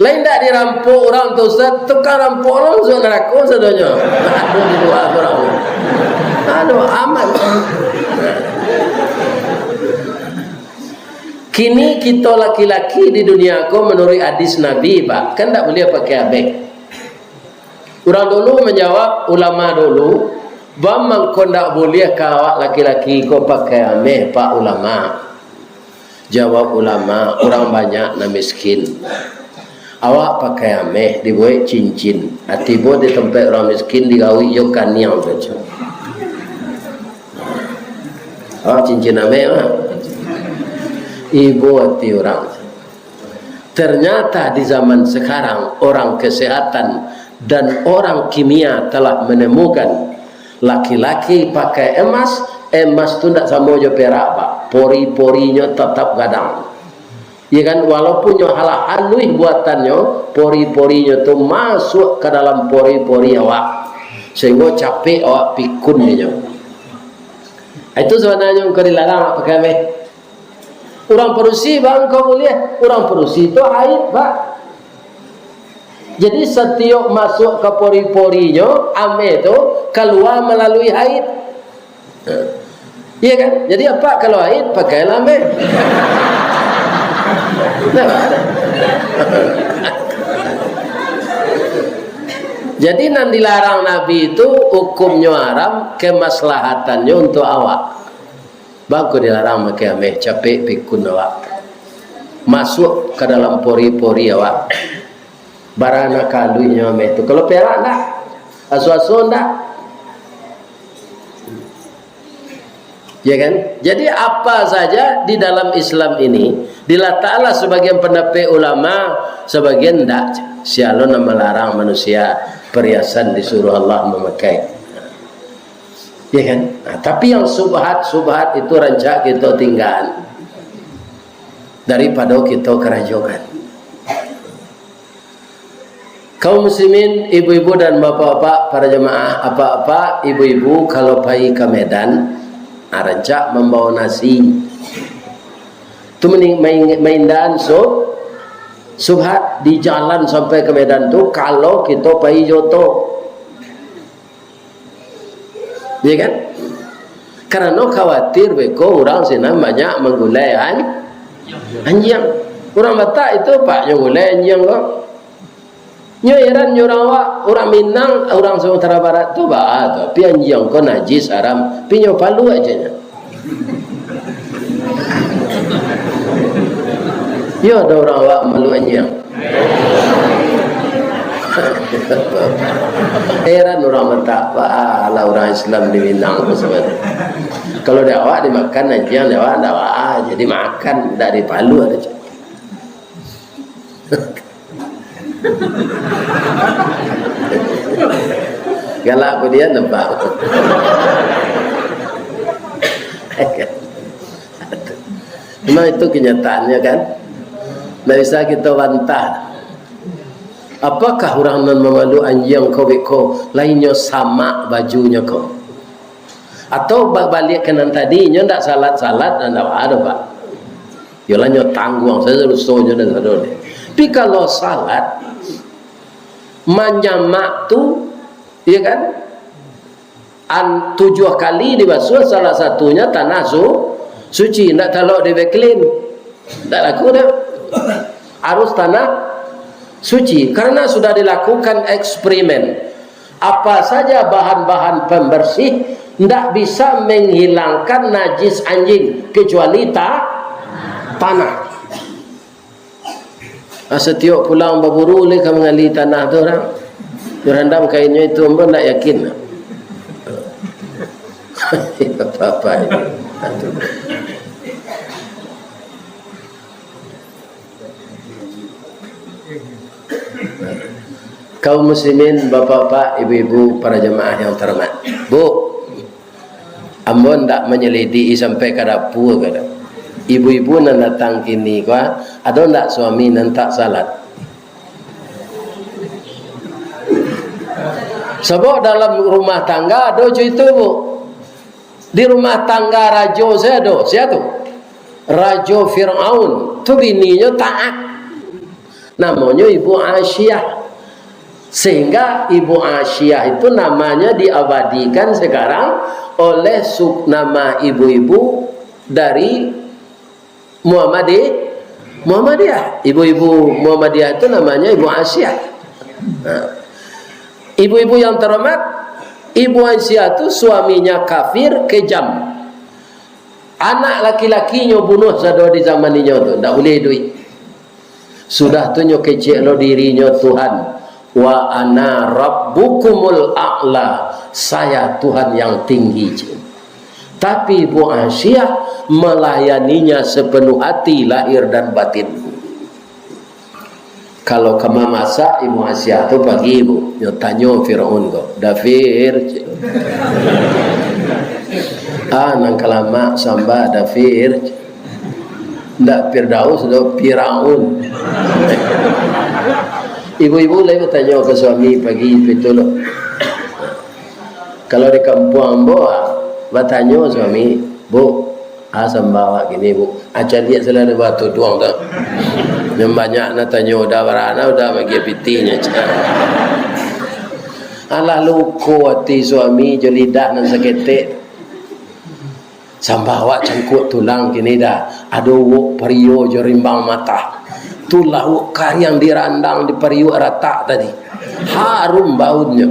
Lain dak dirampok urang tu, Ustaz, tukang rampok urang masuak narako sadonyo. Aduh, di lua urang. Aduh, aman. Kini kito laki-laki di dunia ko, manuruik hadis Nabi, Pak, kan dak buliah pakai ameh. Urang dulu manjawab, ulama dulu, "Baa mangko ndak buliah ka awak laki-laki ko pakai ameh, Pak Ulama?" Jawab ulama, "Urang banyak nan miskin. Awak pakai ameh, dibuek cincin. Ah, tibo di tampek urang miskin, digauik jo kaniang tu." Awak cincin ameh mah. Ibo ati urang. Ternyata di zaman sekarang, orang kesehatan dan orang kimia telah menemukan laki-laki pakai emas, emas tu ndak samo jo perak, Pak. Pori-porinyo tatap gadang. Ya kan, walaupun nyo alah haluih buatannyo, pori-porinyo tu masuak ka dalam pori-pori awak, sehinggo capek awak pikun inyo. Itu sabananyo engkau dilarang awak pakai ameh. Urang padusi, baa mangko buliah? Urang padusi tu haid, Pak. Jadi, satiok masuak ka pori-porinyo, ameh tu kalua malalui haid. Iya kan? Jadi, apak kalau haid, pakailah ameh. Nah. Jadi, nan dilarang Nabi tu hukumnyo haram, kemaslahatannyo untuak awak. Baa mangko dilarang makai ameh, capek pikun awak. Masuak ka dalam pori-pori awak. Bara nan haluihnyo ameh tu. Kalau perak ndak? Aso-aso ndak? Ya kan? Jadi, apa saja di dalam Islam ini, dilatahlah sebagian pendapat ulama, sebagian ndak. Sia lo nan malarang manusia, perhiasan disuruh Allah mamakai. Ya kan? Nah, tapi yang subhat-subhat itu rancak kito tinggaan daripado kito karajokan. Kaum muslimin, ibu-ibu dan bapak-bapak, para jamaah, apak-apak, ibu-ibu, kalau pai ka Medan, ah, rancak mambawa nasi. Tu mending main-, maindaan sub-, subhat di jalan sampai ka Medan tu, kalau kito pai jo oto. Iya kan? Karano khawatir beko urang sinan banyak manggulai an-, anjiang. Urang Batak itu, Pak, nyo gulai anjiang ko. Nyo heran nyo urang awak, urang Minang, urang Sumatera Barat tu baa tu, tapi anjiang ko najis, haram, tapi nyo paluak aja nyo. Yo, ado urang awak malu anjiang. Heran urang Batak, baa lah urang Islam di Minang tu sabananyo. Kalau di awak dimakan anjiang, di awak ndak baa, jadi makan, ndak dipalu ado. Galak padian nampak. Memang itu kenyataannya, kan? Ndak bisa kita bantah. Apakah urang nan mamalu anjiang ko beko, lain nyo samak bajunyo ko? Atau ba-, baliak ka nan tadi, nyo ndak salat-salat, ndak ado, Pak. Yolah, nyo tangguang sajo dosonyo, ndak ado deh. Tapi kalau salat, manyamak tu, iya kan? An-, tujuah kali dibasuah, salah satunya tanah su-, suci, ndak talok di Vaseline. Ndak laku dah. Harus tanah suci. Karena sudah dilakukan eksperimen. Apa saja bahan-bahan pembersih ndak bisa menghilangkan najis anjing kecuali ta-, tanah. Ah, satiok pulang baburu lai ka mangali tanah tu urang. Nyo randam kainnyo itu, ambo ndak yakin. Apa-apa ini. Kaum muslimin, bapak-bapak, ibu-ibu, para jamaah yang terhormat. Bu, ambo ndak manyalidiki sampai ka dapua ko. Ibu-ibu nan datang kini ko, ado ndak suami nan tak salat? Sabab dalam rumah tangga ado jo itu, Bu. Di rumah tangga rajo sia ado, sia tu? Rajo Firaun. Tu bininyo taat. Namonyo Ibu Asyah. Sehingga Ibu Asyah itu namanya diabadikan sekarang oleh su-, nama ibu-ibu dari Muhammadi-, Muhammadiyah. Ibu-ibu Muhammadiyah itu namanya Ibu Asyah. Nah, ibu-ibu yang terhormat, Ibu Asyah itu suaminya kafir, kejam. Anak laki-lakinyo bunuh sado di zaman inyo tu, ndak buliah iduik. Sudah tu nyo kecek lo dirinyo Tuhan. "Wa ana rabbukumul a'la, saya Tuhan yang tinggi," cek. Tapi Ibu Asyah melayaninya sepenuh hati, lahir dan batin. Kalau ka mamasak, Ibu Asyah tu pagi, Bu, nyo tanyo Firaun ko, "Da Fir," cek. "Ah, nan ka lamak samba, Da Fir," cek. Ndak Firdaus doh, Firaun. Ibu-ibu lai batanyo ka suami pagi pitu lo. Kalau di kampuang ambo, ah, batanyo suami, "Bu, ah, samba awak kini, Bu." Ah, caliak salah dek batuduang tu. Nan banyak nan tanyo, udah barana, udah bagi pitinyo. Alah luko ati suami jo lidah nan saketek. Samba awak cangkuak tulang kini dah. Ado uwok pario jo rimbang matah. Tu lauak kariang dirandang di pariuak ratak tadi. Harum baunnyo.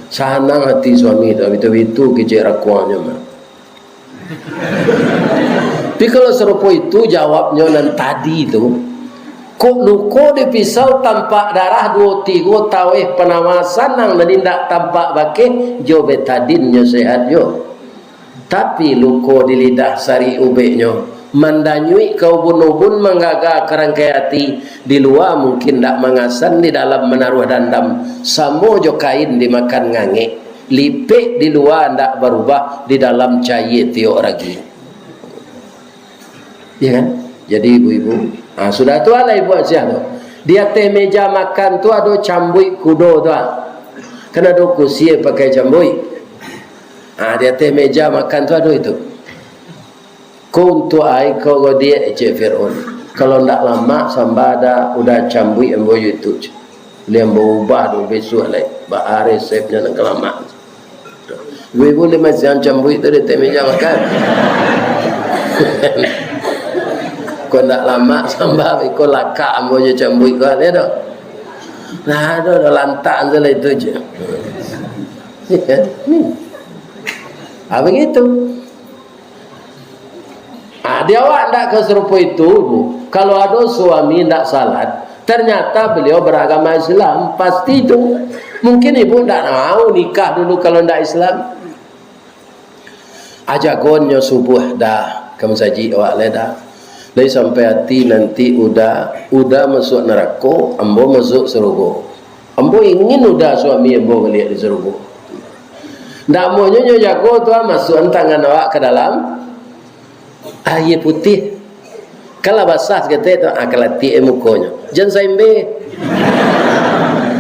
Sanang ati suami tu, bitu-bitu kecek rakuangnyo mah. Tapi kalau sarupo itu jawabnyo nan tadi tu, kok luko di pisau tampak darah duo tigo taweh panawa sanang nan indak tampak bakeh jo betadin nyo sehat jo. Tapi luko di lidah sarik ubeknyo, mandanyuik ka ubun-ubun, manggaga ka rangkai ati, di lua mungkin ndak mangasan, di dalam manaruah dandam, samo jo kain dimakan ngangek, lipek di lua ndak barubah, di dalam cayie tiok ragi. Ya kan? Jadi ibu-ibu, ah, sudah tu lah Ibu Asyah tu. Di ateh meja makan tu ado cambuik kudo tu, ah. Kan ado kusie pakai cambuik. Ah, di ateh meja makan tu ado itu. "Ko untuak ai ko godiak," cek Firaun. "Kalau ndak lamak samba, Da, udah cambuik ambo jo itu," cek. "Lai ambo ubah dulu, bisuak lai, baa resepnyo nan ka lamak." Ibu-ibu lai masiang cambuik tu di ateh meja makan. "Ko ndak lamak samba, iko lakak ambo jo cambuik ko," lai tu. Nah, tu dah lantak tu lah itu je. Ah, begitu. Ah, di awak ndak ka sarupo itu, Bu. Kalau ado suami ndak salat, ternyata beliau beragama Islam, pasti itu. Mungkin ibu ndak mau nikah dulu kalau ndak Islam. Ajagon nyo subuah dah ka masajik awak lai dah. Lai sampai ati nanti udah, udah masuak narako, ambo masuak sarugo. Ambo ingin udah suami ambo baliak di sarugo. Ndak amuahnyo nyo jago tu, ah, masuakan tangan awak ka dalam aia putiah. Kalau basah saketek tu, ah, kalatiak mukonyo. Jan saimbe.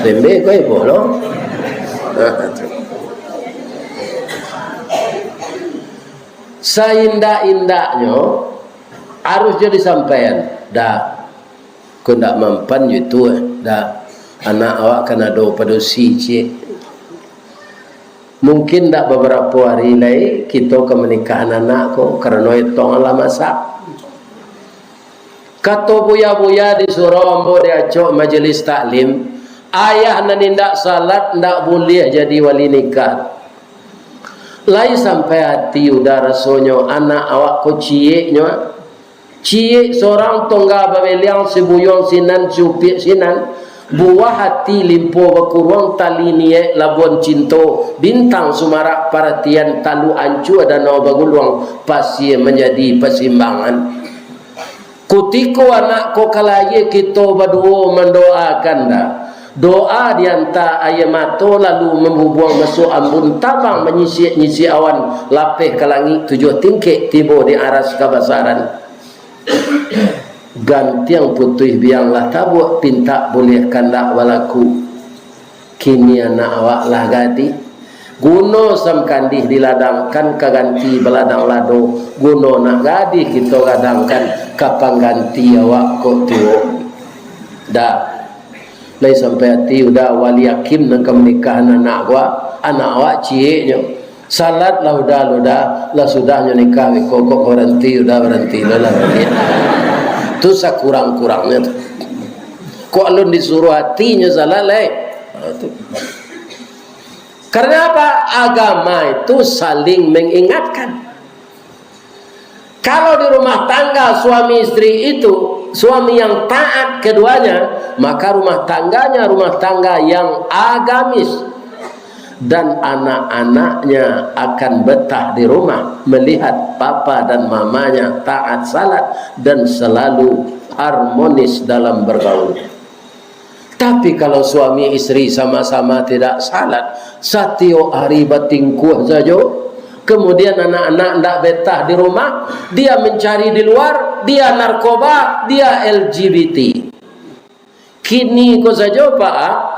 Saimbe ko ibo lo. Saindak-indaknyo harus jo disampaian. Dah. Ko ndak mampan jo itu, eh. Dah, anak awak kan ado padusi ciek. Mungkin ndak babarapo ari lai kito ka manikahan anak ko, karano etong lah masak. Kato buya-buya di surau ambo di acok majelis taklim, ayah nan indak salat ndak buliah jadi wali nikah. Lai sampai ati udah rasonyo anak awak ko cieknyo. Ciek sorang tongga babeliang, sibuyuang sinan, siupiak sinan, Buah ati limpo bakuruang, tali niaik labuan cinto, bintang sumarak paratian, talu ancua danau baguluang, pasie manjadi pasimbangan. Kutiko anak ko ka lahia, kito baduo mandoakan dah. Doa dianta aia mato, lalu mambubuang masuak ambun, tabang manyisiak-nyisiak awan, lapeh ka langik tujuah tingkek, tibo di aras kabasaran. Gantiang putuih biang lah tabuak, pintak buliah kandak balaku. Kini anak awak lah gadih. Guno sam kandih diladangkan, ka ganti baladang lado. Guno nak gadih kito gadangkan, ka pangganti awak kok tuo. Dah. Lai sampai ati Uda, wali hakim nan ka manikahan anak awak, anak awak cieknyo. Salat lah Uda, lah Uda, lah sudahnyo nikah beko, kok baranti Uda, baranti lah, lah baranti. Tu sakurang-kurangnyo tu. Kok alun disuruah atinyo salat lai? Ha, tu. Karena apa? Agama itu saling mengingatkan. Kalau di rumah tangga suami istri itu, suami yang taat keduanya, maka rumah tangganya rumah tangga yang agamis. Dan anak-anaknya akan betah di rumah melihat papa dan mamanya taat salat dan selalu harmonis dalam bergaul. Tapi kalau suami istri sama-sama tidak salat, satiok hari batingkuah sajo, kemudian anak-anak ndak betah di rumah, dia mencari di luar, dia narkoba, dia L G B T. Kini ko sajo, Pak,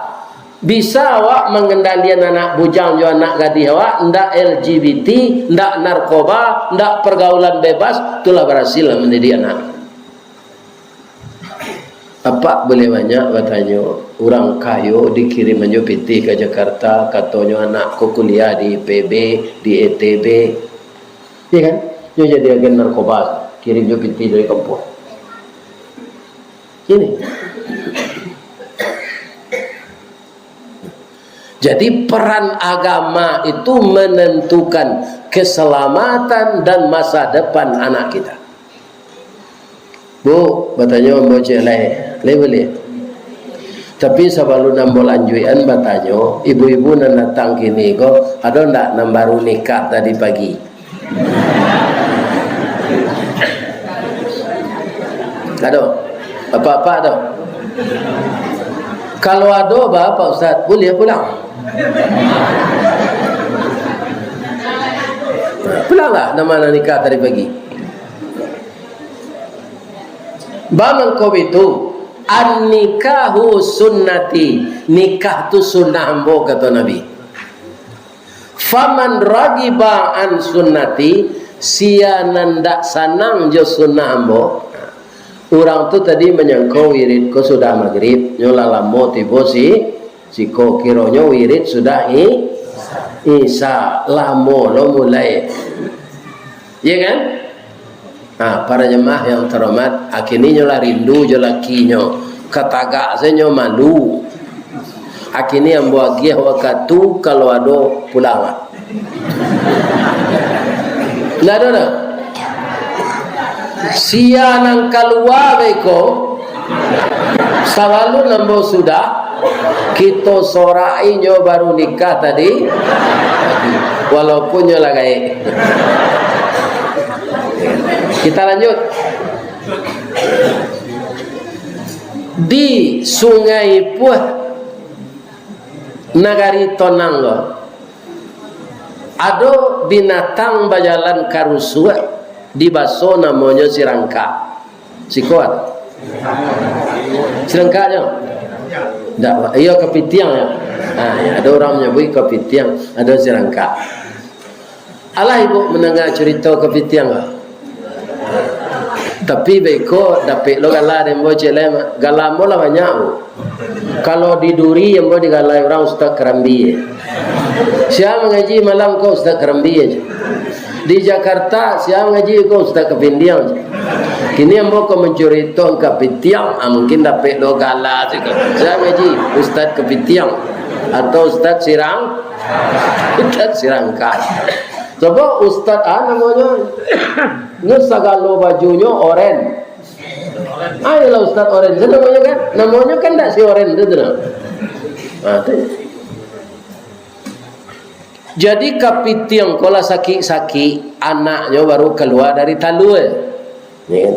bisa awak mangendalian anak bujang jo anak gadih awak, ndak L G B T, ndak narkoba, ndak pergaulan bebas, itulah berhasil lah mendidik anak. Apak buliah banyak batanyo, urang kayo dikiriman jo pitih ka Jakarta, katonyo anak ko kuliah di I P B, di I T B. Iya kan? Nyo jadi agen narkoba, kirim jo pitih dari kampuang. Ini. Jadi, peran agama itu menentukan keselamatan dan masa depan anak kita. Bu, batanyo ambo ciek lai, lai buliah? Tapi sabalun ambo lanjuikan batanyo, ibu-ibu nan datang kini ko, ado ndak nan baru nikah tadi pagi? Ado? Apak-apak ado? Kalau ado, ba, Pak Ustaz, buliah pulang. Pulanglah, nan ma nan nikah tadi pagi. Ba mangko itu, "An-nikahu sunnati," nikah tu sunnah ambo, kato Nabi. "Faman ragiba an sunnati," sia nan dak sanang jo sunnah ambo. Urang tu tadi manyangko wirid ko sudah magrib, nyo lah lamo tibo si, siko, kironyo wirid sudah i-, isya, lamo lo mulai. Iya kan? Ha, para jemaah yang terhormat, akininyo lah rindu jo lakinyo, katagak sajo malu. Akini ambo agiah wakatu, kalau ado pulang lah. Ndak ado dah. Sia nan kalua beko, sabalun ambo sudah, kito sorak inyo baru nikah tadi, walaupun nyo lah gaek. Kita lanjut. Di Sungai Puah, nagari Tonang ko, ado binatang bajalan karusuak, dibaso namonyo sirangkak. Siko ado? Sirangkak nyo? Ndak, iyo kapitiang nyo. Ha, iyo, ado urang manyabuik kapitiang, ado sirangkak. Alah ibu mandanga curito kapitiang ko. Tapi beko dapek lo gala dek ambo ciek lai, Mak. Gala ambo lah banyak, Bu. Kalau di Duri, ambo digalai urang Ustaz Karambia. Sia mangaji malam ko Ustaz Karambia se. Di Jakarta, sia mangaji ko Ustaz Kapindiang se. Kini ambo ko mancurito kapitiang, ah, mungkin dapek lo gala se ko. Sia mangaji Ustaz Kapitiang atau Ustaz Sirang, Ustaz Sirangkak. Coba Ustaz, ah, namonyo, nyo sagalo bajunyo oren. Ayolah Ustaz Oren tu namonyo kan? Namonyo kan ndak si Oren tu, tu nah. Ha, tu. Jadi kapitiang ko lah sakik-sakik, anaknyo baru kalua dari talua. Ya kan?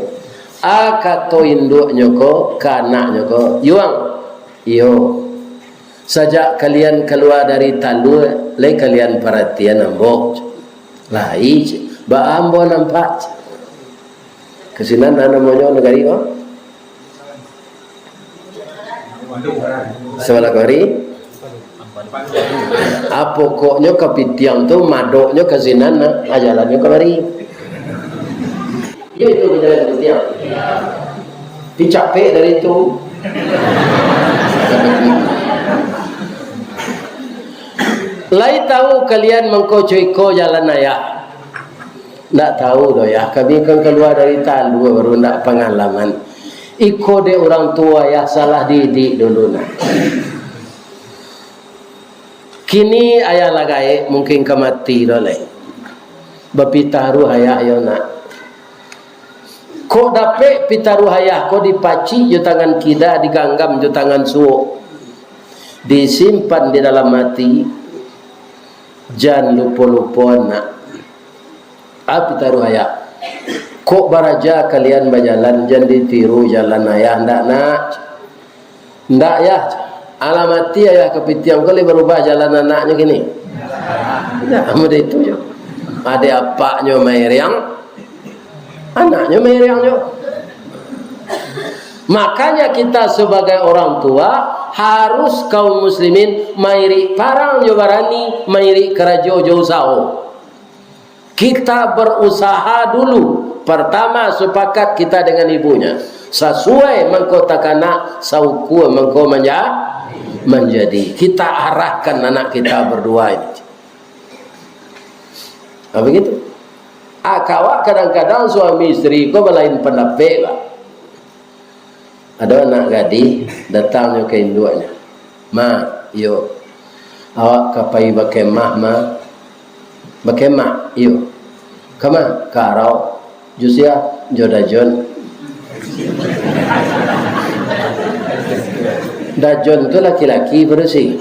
A kato induaknyo ko ka anaknyo ko, "Yuang, iyo, sajak kalian kalua dari talua, lai kalian paratian ambo?" "Lai, baa ambo nampak?" Ka sinan namonyo nagari ko? Sabalah kamari. Ah, pokoknyo kapitiang tu madoknyo ka sinan, nah, ah, jalannyo kamari. Iyo, itu ka jalan kapitiang. Tapi capek dari tu. Lai tahu kalian mangko co iko jalan ayah? Ndak tahu doh, yah. Kami kan kalua dari talua, baru ndak pangalaman. Iko dek urang tuo, yah, salah didik dulu, nah. Kini ayah lah gaek, mungkin ka mati doh lai. Bapitaruah ayah yo, nak. Kok dapek pitaruah ayah ko dipacik jo tangan kida, diganggam jo tangan suok, disimpan di dalam ati, jan lupo-lupo, nak. Ah, pitaruah ayah. Kok baraja kalian bajalan, jan ditiru jalan ayah, ndak, nak? Ndak, yah. Alah mati ayah kapitiang ko, lai barubah jalan anaknyo kini? Ndak, model itu jo. Ado apaknyo mairiang, anaknyo mairiang jo. Makanya kita sebagai orang tua, harus kaum muslimin mairik parang jo barani, mairik karajo jo usaho. Kita berusaha dulu. Pertama, sepakat kita dengan ibunya. Sasuai mangko takana, saukua mangko manja-, manjadi. Kita arahkan anak kita berdua ini. Nah, begitu. Ah, kawak kadang-kadang suami isteri ko balain pandapek, Pak. Ado anak gadih, datangnyo ka induaknyo. "Ma, iyo. Awak ka pai bakemah, Ma?" "Bakemah?" "Iyo." "Kama?" "Ka arau." "Jo sia?" "Jo Dajon." Dajon tu laki-laki padusi.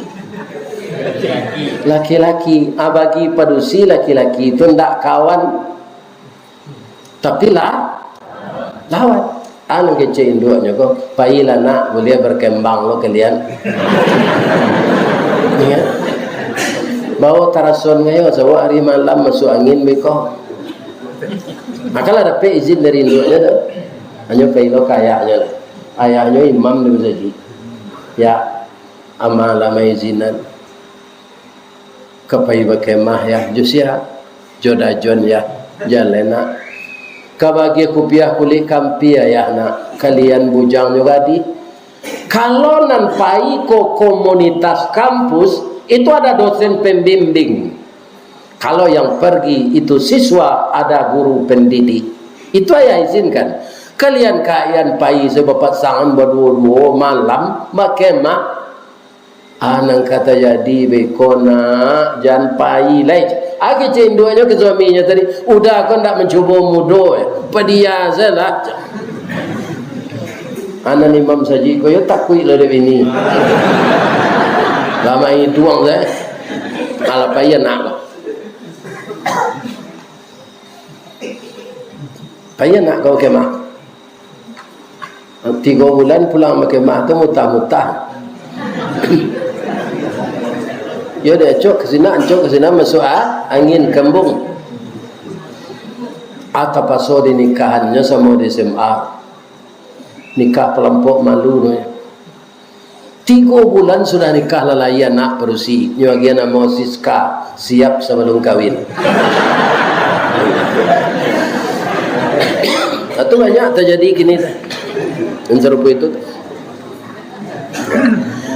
Laki-laki. Ah, bagi padusi, laki-laki tu ndak kawan. Tapi lah, lawan. Anu kecek induaknyo ko, "Pailah nak, buliah berkembang lo kalian." Iyo. Bawo tarason ngayo, sabab ari malam masuak angin beko. Makalah dapek izin dari induaknyo tu. Hanyo pai lo ka ayahnyo lah. Ayahnyo imam di masajik. "Ya, ama lah maizinan." "Ka pai bakemah, Yah?" "Jo sia?" "Jo Dajon, Yah." "Jaleh nak." "Ka bagiah kupiah kulik kampia, Yah, nak. Kalian bujang jo gadih." Kalau nan pai ko komunitas kampus, itu ada dosen pembimbing. Kalau yang pergi itu siswa, ada guru pendidik. Itu ayah izinkan. Kalian kaian pai sabapasangan baduo-duo malam bakemah. Ah, nan ka tajadi beko nak, jan pai lai. Ah, kecek induaknyo ka suaminyo tadi, "Uda ko ndak mancubo mudo, eh. Padia sajolah." Anak imam sajik ko yo takuik lo dek bini. Lama iduang sajo. Alah pai anak ko. Pai anak ko kemah. Tigo bulan pulang bakemah tu mutah-mutah. Yo, diacok ka sinan, acok ka sinan, masuak a-, angin kambung. Ah, tapaso dinikahannyo samo di S M A. Nikah kalampok malu namonyo. Tigo bulan sudah nikah lah, lai anak padusi. Nyo agiah namo Siska, siap sabalum kawin. Itu banyak tajadi kini tu. Nan sarupo itu tu.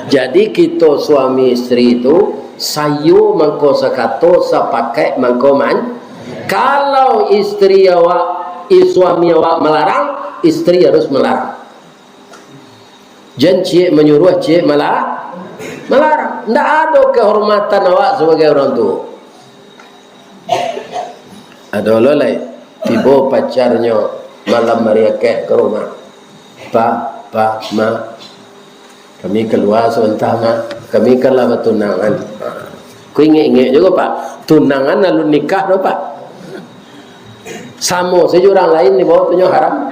Jadi, kito suami isteri tu, sayo mangko sakato, sapakaik mangko man-, kalau isteri awak, i-, suami awak malarang, isteri harus malarang. Jan ciek manyuruah, ciek mala-, malarang. Ndak ado kahormatan awak sabagai urang tuo. Ado lo lai, tibo pacarnyo malam ari Akek ka rumah. "Pak, Pak, Mak, kami kalua sabanta, Mak. Kami kan lah batunangan." Ha. Ko ingek-ingek juo, Pak. Tunangan alun nikah doh, Pak. Samo sajo urang lain di bawah tu nyo haram.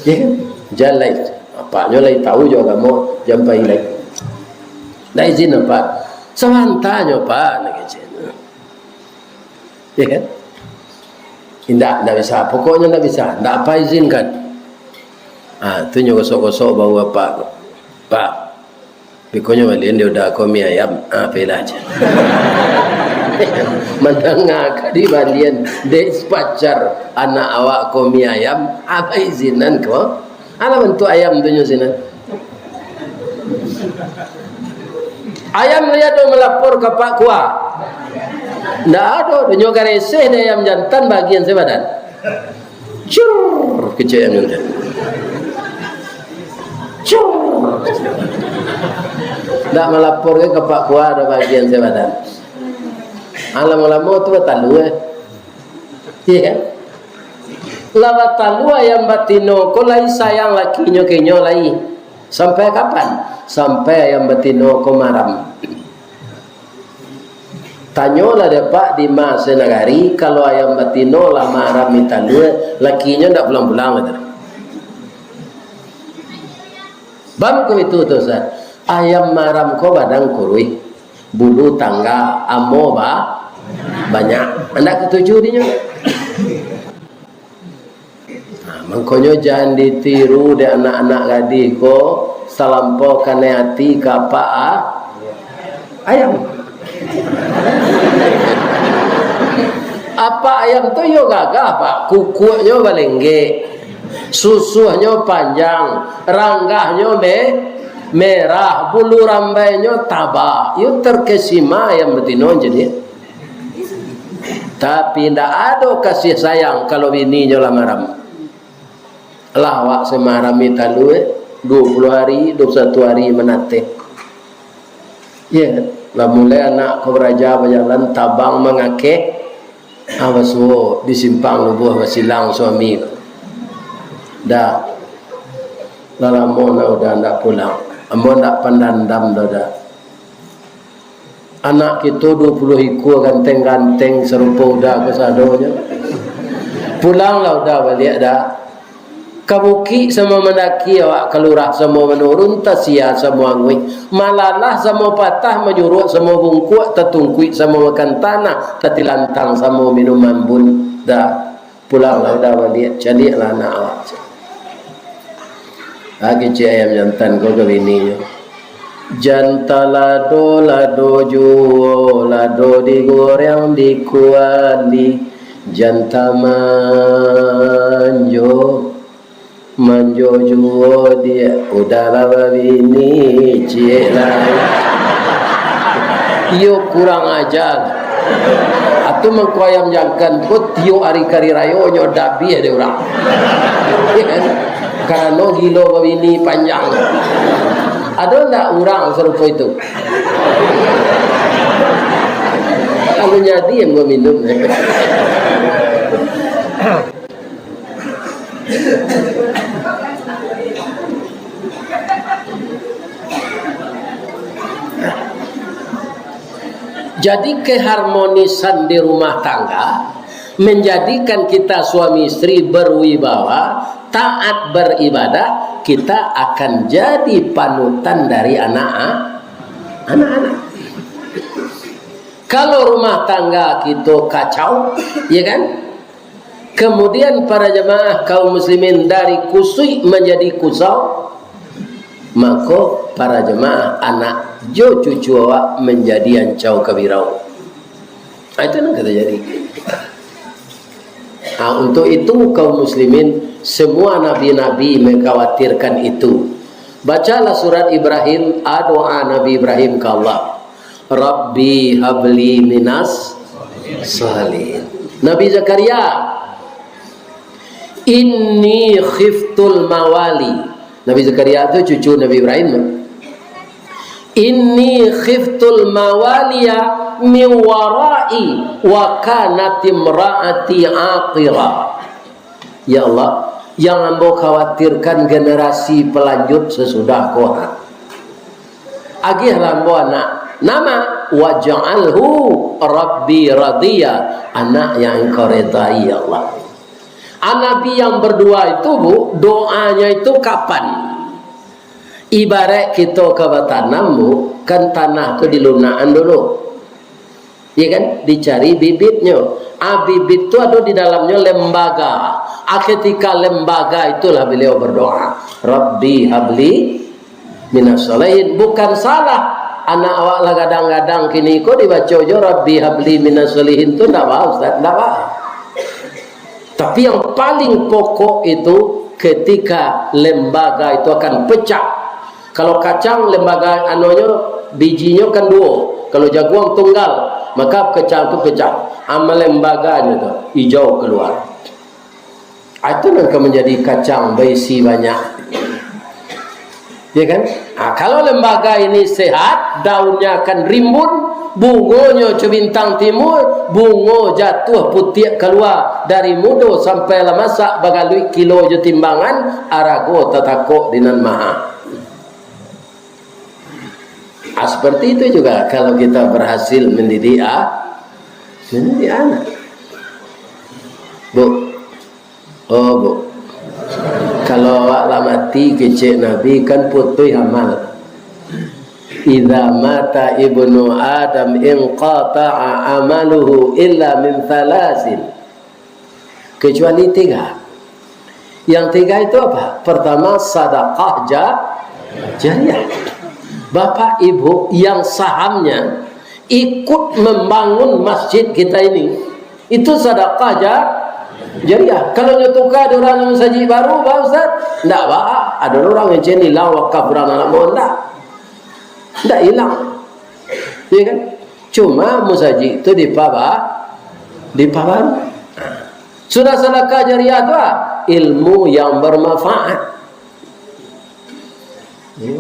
Yo kan? Jan lai. Apaknyo lai tahu jo agamo, jan pai lai. "Ndak izin, Pak." "Sabanta nyo, Pak," nak kecek. Yo kan? "Indak, indak bisa. Pokoknyo indak bisa. Indak Apak izinkan." Ah, tu nyo gosok-gosok bahu apak tu. "Pak, pikonyo balian di uda ko mi ayam." Ah, pailah aja. Mandanga ka dibalian dek pacar anak awak ko mi ayam, apa izinan ko? Alah bantuak ayam tu nyo sinan. Ayam lai ado malapor ka Pak Kua? Ndak ado, nyo gareseh dek ayam jantan bagian sabadan. Cur, kecek ayam jantan. Cur. Ndak malapor ka Pak Kua, ado bagian sabadan. Ah, lamo-lamo tu batalua, eh. Iyo kan? Lah batalua ayam batino ko lai sayang lakinyo ka inyo lai. Sampai kapan? Sampai ayam batino ko maram. Tanyolah dek Pak di ma sanagari, kalau ayam batino lah maram di talua, lakinyo ndak pulang-pulang, kata. Bam ko itu tu, Ustaz. Ayam maram ko badan kuruih, bulu tangga, amo ba-, banyak. Ndak katuju dinyo. Nah, mangkonyo jan ditiru dek anak-anak gadih ko, salampau kanai ati ka apak a-, ayam. Apak ayam tu iyo gagah, Pak. Kukuaknyo balenggek, susuahnyo panjang, ranggahnyo me-, merah, bulu rambainyo taba. Iyo terkesima ayam batino jadi. Tapi indak ado kasih sayang kalau bininyo lah maram. Lah awak samaram di talua, duo puluah ari, duo puluah satu ari manateh. Iyo, lah mulai anak ko baraja bajalan, tabang mangakeh, ah, basuo di simpang lubuah basilang suami ko. Dah, lah lamo nak uda ndak pulang. Ambo ndak pandandam doh, dah. Anak kito duo puluah ikua ganteng-ganteng sarupo uda ko sadonyo. Pulanglah uda baliak, Da. Ka bukik samo mandaki awak, ka lurah samo manurun, tasia samo anguih, malalah samo patah, manyuruak samo bungkuak, tatungkuik samo makan tanah, tatilantang samo minum ambun, Da. Pulanglah uda baliak, caliaklah anak awak. Ah, kecek ayam jantan ko ka bininyo. Jan talado-lado juo, lado digoreng di kuali. Jan tamanjo, manjo juo diak, uda lah babini ciek lai. Iyo kurang aja. Atu mangko ayam jantan ko tiok ari kari rayo nyo dabiah dek urang. Karano gilo babini panjang. Ado ndak urang sarupo itu? Kalau jadi yang minum. Jadi, keharmonisan di rumah tangga menjadikan kita suami istri berwibawa, taat beribadah, kita akan jadi panutan dari anak, anak-anak. Kalau rumah tangga kito kacau, ya kan? Kemudian para jemaah kaum muslimin dari kusuik manjadi kusau, mako para jemaah anak jo cucu awak manjadi ancau kabirau. Ah, itu nan ka tajadi. Ah, untuk itu kaum muslimin, semua nabi-nabi mengkhawatirkan itu. Bacalah surat Ibrahim, ah, doa Nabi Ibrahim ka Allah. Rabbi habli minas salihin. Nabi Zakaria, inni khiftul mawali. Nabi Zakaria tu cucu Nabi Ibrahim. Inni khiftul mawaliya min warai wa kanat imraati aqira. Ya Allah, Yang ambo khawatirkan generasi palanjut sasudah ko, ha. Agiahlah ambo anak. Nama? Waj'alhu Rabbi radiya. Anak yang Engkau redai, ya Allah. Ah, Nabi yang berdua itu, Bu, doanya itu kapan? Ibarat kito ka batanam, Bu, kan tanah tu dilunakan dulu. Ya kan? Dicari bibitnyo. Ah, bibit tu ado di dalamnyo lembaga. Ah, ketika lembaga itulah beliau berdoa, "Rabbi habli minas shalihin." Bukan salah. Anak awak lah gadang-gadang kini ko dibaco jo, "Rabbi habli minas shalihin" tu ndak ba, Ustaz, ndak ba. Tapi yang paling pokok itu ketika lembaga itu akan pecah. Kalau kacang, lembaga anuanyo, bijinyo kan duo. Kalau jaguang tunggal, maka kacang tu pecah. Amal lembaganyo tu ijau keluar. Ah, itu nan ka manjadi kacang baisi banyak. Ya kan? Ah, kalau lembaga ini sehat, daunnya akan rimbun, bungonyo co bintang timur, bungo jatuah putiak kalua, dari mudo sampai lah masak, bagaluik kilo jo timbangan, arago tatakok di nan maha. Ah, seperti itu juga kalau kita berhasil mendidik, ah, mendidik anak. Bu, oh, Bu, kalau awak lah mati, kecek Nabi, kan putuih amal. "Idza mata ibnu Adam inqata'a amaluhu illa min thalatsin." Kecuali tiga. Yang tiga itu apa? Pertama, sadakah ja-, jariah. Bapak Ibu yang sahamnya ikut membangun masjid kita ini, itu sadakah ja-, jariah. Kalau nyo tuka dek urang masajik baru, ba, Ustaz? Ndak ba. Ado urang yang cen ilang wakaf urang nan lamo, ndak? Ndak ilang. Ya kan? Cuma masajik tu dipaba-, dipabaru. Sudah sadakah jariah tu, ah, ilmu yang bermanfaat. Ya.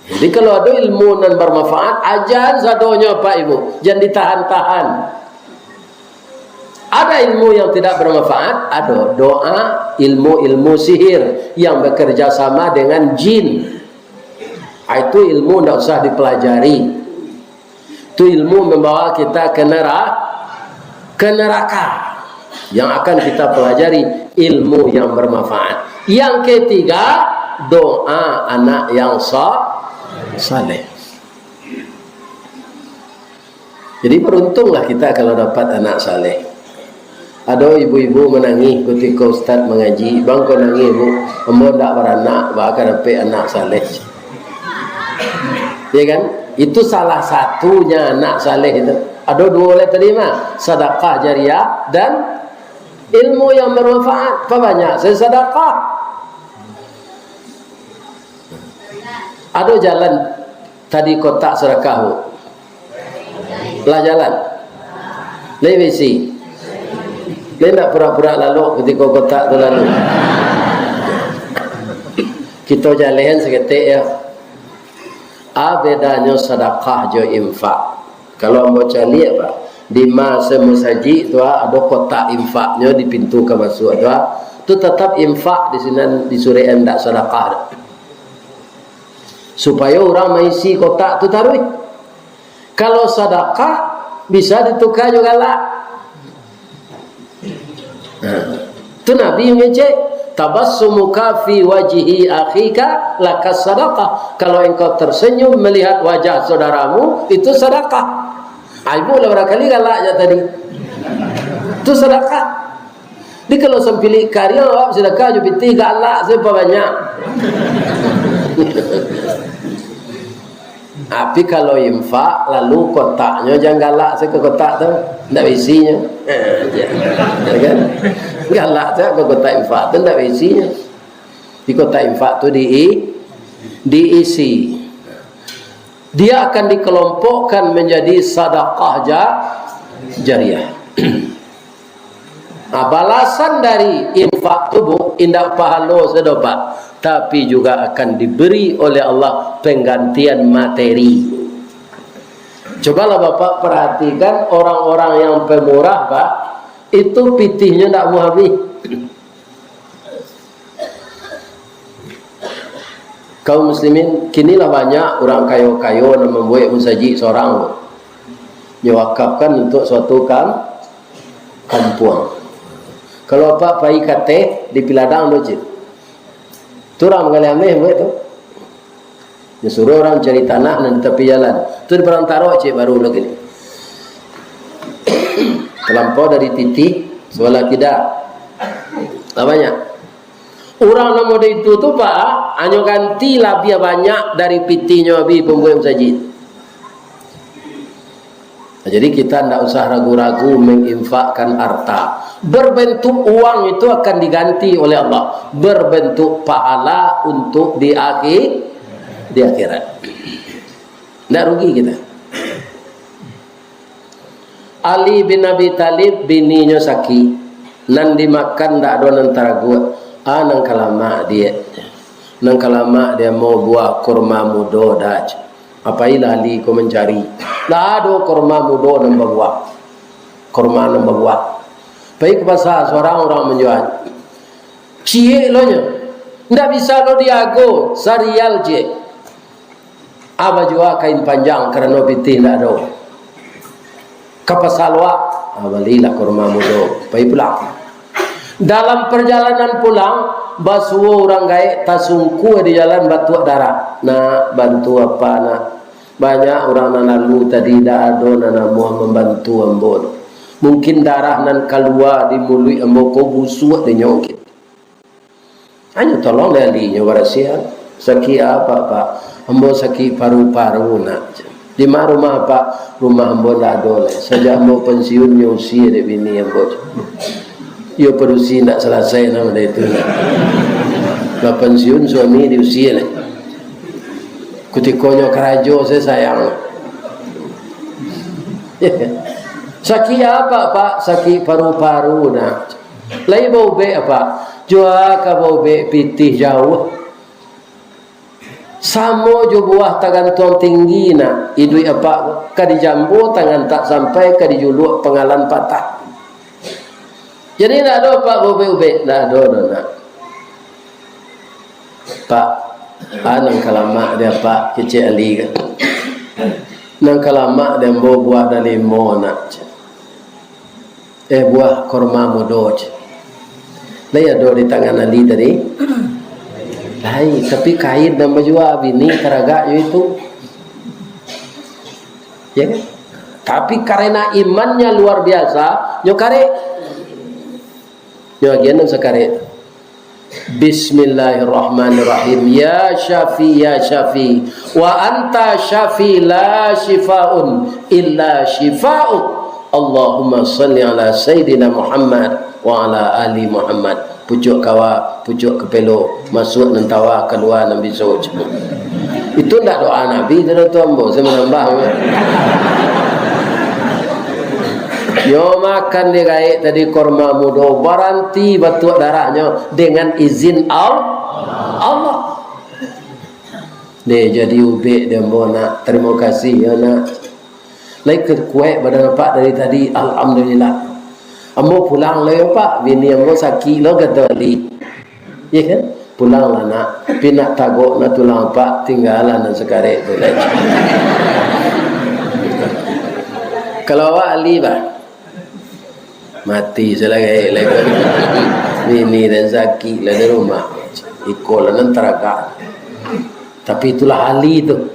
Jadi, kalau ada ilmu nan bermanfaat, ajan sadonyo, Pak Ibu. Jan ditahan-tahan. Ada ilmu yang tidak bermanfaat? Ada. Doa, ilmu-ilmu sihir yang bekerja sama dengan jin. Ah, itu ilmu ndak usah dipelajari. Itu ilmu membawa kita ke nera-, ke neraka. Yang akan kita pelajari, ilmu yang bermanfaat. Yang ketiga, doa anak yang sa-, saleh. Jadi, beruntunglah kita kalau dapat anak saleh. Ado ibu-ibu manangih kutiko ustaz mangaji, "Bang, ko nangih, Bu, ambo ndak baranak, baa ka dapek anak saleh?" Ya kan? Itu salah satunya anak saleh itu. Ado duo lai tadi mah, sadakah jariah dan ilmu yang bermanfaat. Pabanyak sajo sadakah. Ado jalan tadi kotak sadakah, Bu? Lah jalan. Lai baisi. Lai ndak purak-purak lalok kutiko kotak tu lalu. Kito jalehan saketek, yo. A bedanyo sadakah jo infak? Kalau ambo caliak, Pak, di ma se masajik tu, ah, ado kotak infaknyo di pintu ka masuak tu, ah. Tu tatap infak di sinan, di surek, ndak sadakah doh. Supayo urang maisi kotak tu taruih. Kalau sadakah, bisa dituka jo galak. Nah, tu Nabi ngecek, "Tabassumuka fi wajhi akhika lakas sadakah." Kalau engkau tersenyum melihat wajah saudaramu, itu sadakah. Ah, ibu lah barangkali galak jak tadi. Tu sadakah. Jadi, kalau sampilik kariang, awak sadakah jo pitih, galak sajo banyak. Tapi kalau infak, lalu kotaknyo jan galak sajo ka kotak tu, ndak isinyo. Ya kan? Galak sajo ka kotak infak tu, ndak isinyo. Di kotak infak tu di-, diisi. Dia akan dikelompokkan menjadi sadakah ja-, jariah. Nah, balasan dari infak tu, Bu, indak pahalo sajo, Pak, tapi juga akan diberi oleh Allah penggantian materi. Cobalah Bapak perhatikan orang-orang yang pemurah, Pak, itu pitihnyo ndak mau habis. Kaum muslimin, kini lah banyak urang kayo-kayo nan mambuek musajik sorang tu. Nyo wakafkan untuak suatu kam-, kampuang. Kalau apak pai ka ateh, di Piladang tu, cik. Tu urang manggaleh ameh buek tu. Nyo suruah urang cari tanah nan di tapi jalan. Tu di Parantaro, cik, baru lo kini. Talampau dari titih, sabalah kida. Lah banyak. Urang nan model itu tu, Pak, hanyo ganti labiah banyak dari pitihnyo abih pambuek musajik. Nah, jadi kita ndak usah ragu-ragu menginfakkan harta. Berbentuk uang itu akan diganti oleh Allah. Berbentuk pahala untuk di akhi-, di akhirat. Ndak rugi kita. Ali bin Abi Thalib bininyo sakik, nan dimakan ndak ado nan taraguak. Ah, nan ka lamak diak, nan ka lamak diak, ambo buah kurma mudo dah. Apailah Ali ko mancari, ndak ado kurma mudo nan babuah, kurma nan babuah. Pai ka pasa, surang urang manjua. Ciek lo nyo, ndak bisa lo diago, sarial ciek. Ah, bajua kain panjang, karano pitih ndak ado. Ka pasa Loak, ah, balilah kurma mudo, pai pulang. Dalam parjalanan pulang, basuo urang gaek tasungkua di jalan batuak darah. "Nak, bantu apak, nak. Banyak urang nan lalu tadi, ndak ado nan namuah mambantu ambo. Mungkin darah nan kalua di muluik ambo ko busuak dinyo." Hanyo tolong dek alinyo barasiahan. "Sakik apak, Pak?" "Ambo sakik paru-paru, nak." "Di ma rumah apak?" "Rumah ambo ndak ado lai. Sajak ambo pensiun nyo usia dek bini ambo." Iyo, padusi ndak salasai namo dek itu, nak. Lah pensiun, suami diusia lai. Kutikonyo karajo, saya sayang. "Sakik apak, Pak?" "Sakik paru-paru, nak." "Lai baubek apak?" "Jua ka baubek, pitih jauah. Samo jo buah tagantuang tinggi, nak. Iduik apak ka dijambo, tangan tak sampai, ka dijuluak, pangalan patah." "Jadi ndak ado apak baubek-ubek?" "Ndak ado doh, nak." "Pak, ah, nan ka lamak dek apak," kecek Ali kan. "Nan ka lamak dek ambo buah dalimo, nak." "Eh, buah kurma mudo," cek. Lai ado di tangan Ali tadi? Lai, tapi kain nan bajua bini taragak jo itu. Ya kan? Tapi karena imannya luar biasa, nyo karek. Nyo agian nan sakarek tu. Bismillahirrahmanirrahim. Ya Syafi, ya Syafi. Wa anta syafi la syifaun illa syifauk. Allahumma salli ala Sayyidina Muhammad wa ala ali Muhammad. Pucuak kawa, pucuak kapelo, masuak nan tawa, kalua nan biso. Itu ndak doa Nabi tu, tu ambo, saya manambah. Nyo makan di gaek tadi kurma mudo, baranti batuak darahnyo dengan izin Al-, Allah. Deh, jadi ubek dek ambo, nak. Tarimo kasih yo, nak. Lai kuaik badan apak dari tadi, alhamdulillah. Ambo pulang lai yo, Pak, bini ambo sakik lo, kato Ali. Iya kan? Pulanglah, nak. Tapi nak tagok nak tulang apak, tinggalah nan sakarek tu lai. Kalau awak Ali, bah, mati salah gaek lai. Bini nan sakik lah di rumah. Iko lah nan taragak. Tapi itulah Ali tu.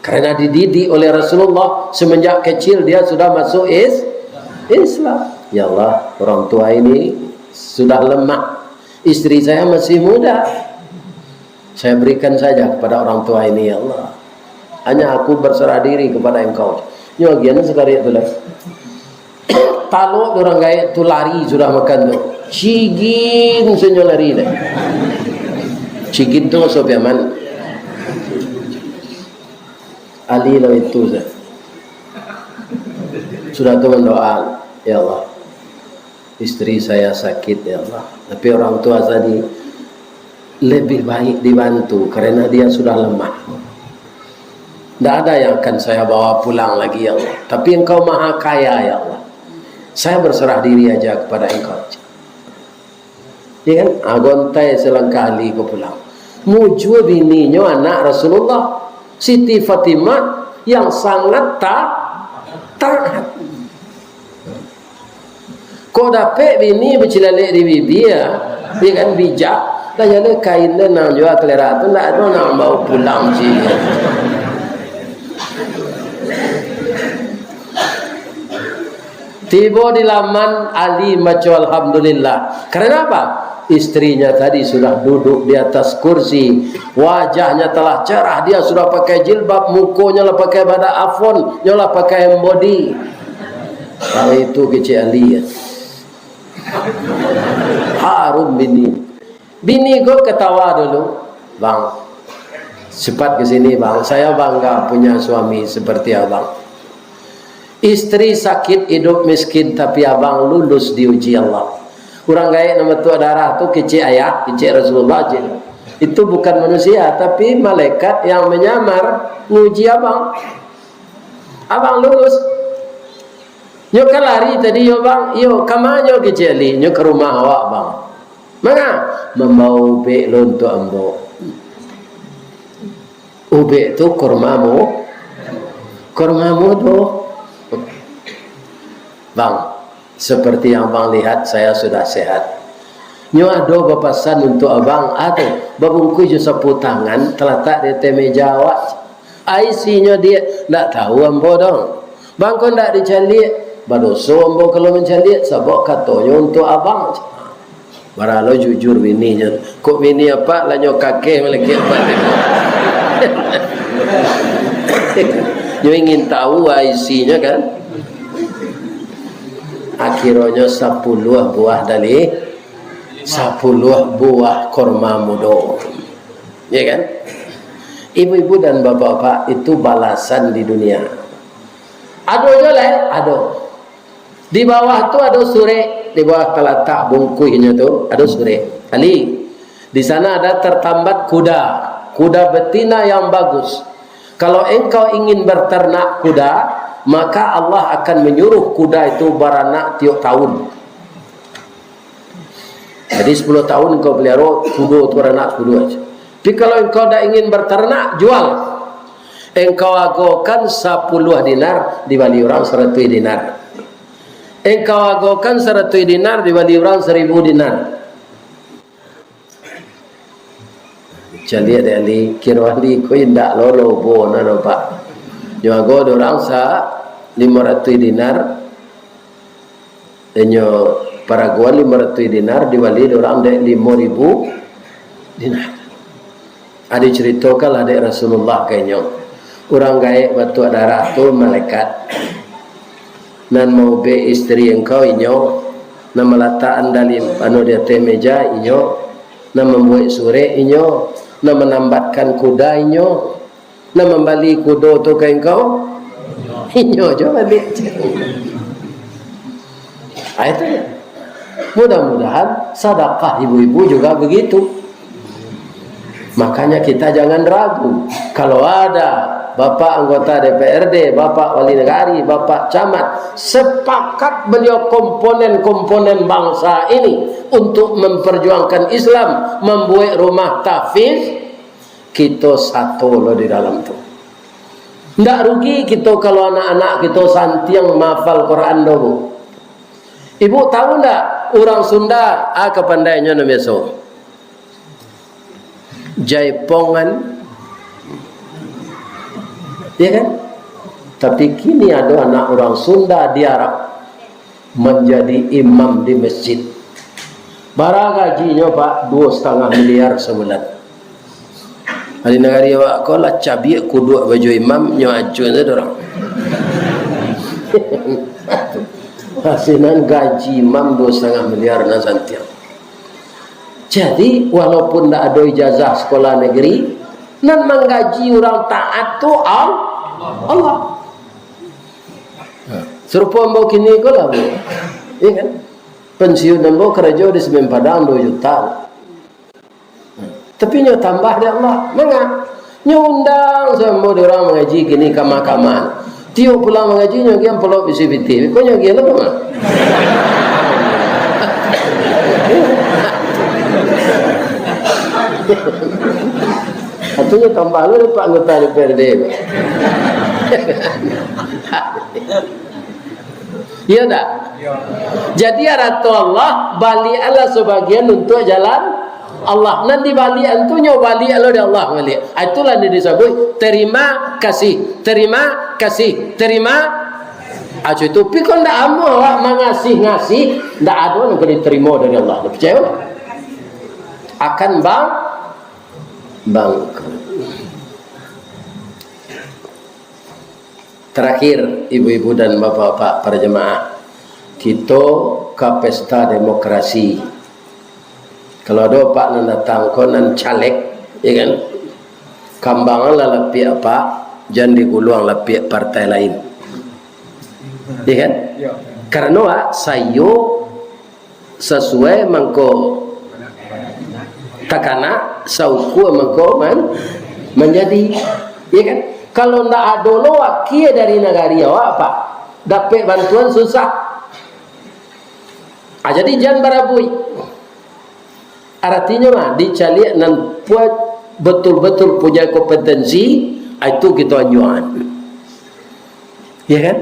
Karena dididik oleh Rasulullah, semenjak kecil dia sudah masuk is-, Islam. Ya Allah, orang tua ini sudah lemah. Istri saya masih muda. Saya berikan saja kepada orang tua ini, ya Allah. Hanya aku berserah diri kepada Engkau. Nyo agian sakali tu lah. Talok urang gaek tu lari sudah makan tu. Cigin sajo lari deh. Cigin tu maso Piaman. Ali lo itu sajo. Sudah tu mandoa, "Ya Allah, istri saya sakit, ya Allah. Tapi orang tua tadi lebih baik dibantu karena dia sudah lemah. Ndak ada yang akan saya bawa pulang lagi, ya Allah. Tapi Engkau Maha Kaya, ya Allah. Saya berserah diri aja kepada Engkau." Ya kan? Ah, gontai salangkah Ali ko pulang. Mujua bininyo anak Rasulullah, Siti Fatimah, yang sangat ta-, taat. Kok dapek bini bacilalek di bibia, ya kan, bijak, lah jaleh kain den nan jua kalera tu, ndak ado nan bao pulang sini. Tibo di laman, Ali maco alhamdulillah. Karena apa? Istrinya tadi sudah duduk di atas kursi. Wajahnya telah cerah. Dia sudah pakai jilbab, mukonyo lah pakai badak afon, nyo lah pakai embodi. Kalau itu kecek Ali, ya. Harum bini. Bini ko ketawa dulu, "Bang, cepat ke sini, Bang. Saya bangga punya suami seperti abang. Istri sakit, hidup miskin, tapi abang lulus diuji Allah." Urang gaek nan batuak darah tu kecek ayah, kecek Rasulullah je. Itu bukan manusia, tapi malaikat yang menyamar nguji abang. "Abang lulus." "Nyo ka lari tadi yo, Bang?" "Iyo." "Ka ma nyo?" "Kecek Ali, nyo ka rumah awak, Bang." "Manga?" "Mambawa ubek lo untuak ambo." "Ubek tu kurma mu-, kurma mudo." "Bang, seperti yang Abang lihat, saya sudah sehat. Nyo ado bapasan untuak Abang, ado babungkuih jo sapu tangan, talatak di ateh meja awak." "Isinyo, Diak?" "Ndak tahu ambo doh." "Bang, kok ndak dicaliak?" "Badoso ambo kalau mancaliak, sabab katonyo untuak Abang." Bara lo jujur bininyo. Kok bini apak lah nyo kakeh malakek apak. Nyo ingin tahu isinyo, kan. Akhironyo sapuluah buah dali, sapuluah buah kurma mudo. Ya kan? Ibu-ibu dan bapak-bapak, itu balasan di dunia. Ado juo lai? Ado. Di bawah tu ado surek, di bawah talatak bungkuihnyo tu ado surek. "Ali, di sana ada tertambat kuda, kuda betina yang bagus. Kalau engkau ingin berternak kuda, maka Allah akan menyuruh kuda itu baranak tiok tahun." Jadi, sepuluh tahun engkau pelihara kudo tu, baranak sepuluh aja. Tapi kalau engkau dak ingin berternak, jual. Engkau agokan sapuluah dinar, dibali urang saratuih dinar. Engkau agokan saratuih dinar, dibali urang saribu dinar. Caliak dek Ali, kiro Ali ko indak lo lobo na do, Pak. Nyo ago dek urang sa limo ratuih dinar, inyo paragoan limo ratuih dinar, dibali dek urang dek limo ribu dinar. Ado caritokanlah dek Rasulullah ka inyo, urang gaek batuak darah tu malaikat. Nan maubek isteri engkau inyo, nan malatakan dalim anu di ateh meja inyo, nan mambuek surek inyo, nan manambatkan kuda inyo, nan mambali kudo tu ka engkau, inyo jo baliak. Ah, itu ya. Mudah-mudahan sadakah ibu-ibu juga begitu. Makanya kita jangan ragu. Kalau ada Bapak anggota D P R D, Bapak Wali Negari, Bapak Camat, sepakat beliau komponen-komponen bangsa ini untuk memperjuangkan Islam, membuat rumah tahfiz, kito sato lo di dalam tu. Ndak rugi kito kalau anak-anak kito santiang mahafal Quran do, Bu. Ibu tahu ndak, urang Sunda, ah, kapandainyo nan biaso? Jaipongan. Ya kan? Tapi kini ado anak urang Sunda di Arab manjadi imam di masjid. Bara gajinyo, Pak? Duo satangah miliar sabulan. Di nagari awak ko lah cabiak kuduak baju imam, nyo acuan sajo urang. Sinan gaji imam duo satangah miliar nan santiang. Jadi, walaupun ndak ado ijazah sekolah negeri, nan manggaji urang taat tu Al-, Allah. Sarupo ambo kini ko lah, Bu. Iya kan? Pensiun ambo karajo di Semen Padang duo juta. Tapi nyo tambah dek Allah. Manga? Nyo undang samo dek urang mangaji kini kamah-kamah. Tiok pulang mangaji, nyo agiah ampulop isi pitih. Ko nyo agiah lah, manga? Inyo tambah lo dek Pak anggota D P R D. Iyo ndak? Jadi, arato Allah, baliaklah sabagian untuak jalan Allah. Nan dibaliakan tu nyo baliak lo dek Allah baliak. Ah, itulah nan disabuik terima kasih, terima kasih, terima. Ah, itu. Tapi kok ndak amuah awak mangasih-ngasih, ndak ado nan ka diterimo dari Allah. Picayo? Akan bang-, bangkrut. Terakhir, ibu-ibu dan bapak-bapak para jemaah, kito ka pesta demokrasi. Kalau ado apak nan datang ko nan caleg, ya kan? Kambanganlah lapiak apak, jan diguluang lapiak partai lain. Ya kan? Ya. Karano, ah, saiyo sasuai mangko takana, saukua mangko man-, manjadi. Ya kan? Kalau ndak ado lo wakia dari nagari awak, Pak, dapek bantuan susah. Ah, jadi jan barabuik. Aratinyo mah, dicaliak nan puat, batul-batul punya kompetensi, ah, itu kito anjuangan. Ya kan?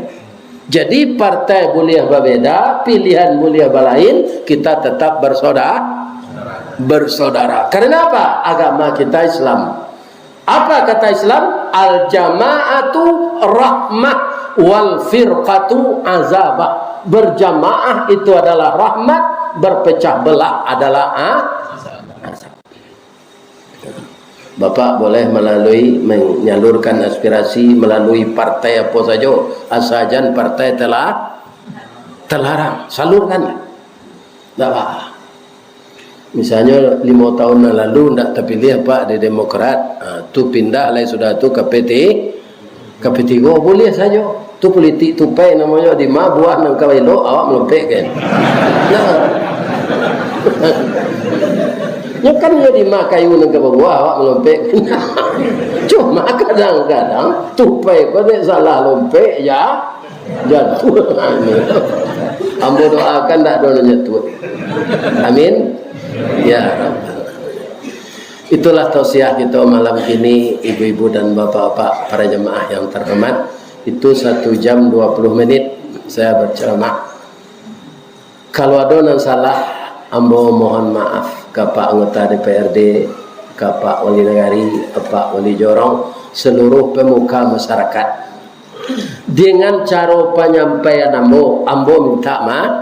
Jadi, partai buliah babeda, pilihan buliah balain, kita tetap bersoda-, bersaudara. Karena apa? Agama kita Islam. Apa kata Islam? "Al-jama'atu rahmah, wal firqatu azabah." Berjamaah itu adalah rahmat, berpecah belah adalah a-, azab. Bapak boleh melalui, menyalurkan aspirasi melalui partai apo sajo, asa jan partai telah, telarang, salurkanlah. Ndak apa. Misalnyo, limo tahun nan lalu ndak tapiliah, Pak, di Demokrat, ha, tu pindah lai sudah tu ka P T, ka P tigo, buliah sajo. Tu politik tupai namonyo, di ma buah nan ka elok, awak malompek kan. Nah. Nyo kan iyo di ma kayu nan ka babuah, awak malompek. Cuma kadang-kadang tupai ko dek salah lompek, ya. Jatuah. Ambo doakan ndak ado nan jatuah. Amin. Ya Rabbal. Itulah tausiah kito malam kini, ibu-ibu dan bapak-bapak, para jemaah yang terhormat. Itu satu jam dua puluh menit saya berceramah. Kalau ado nan salah, ambo mohon maaf ka Pak anggota D P R D, ka Pak Wali Nagari, Pak Wali Jorong, seluruh pemuka masyarakat. Dengan caro panyampaian ambo, ambo minta maaf.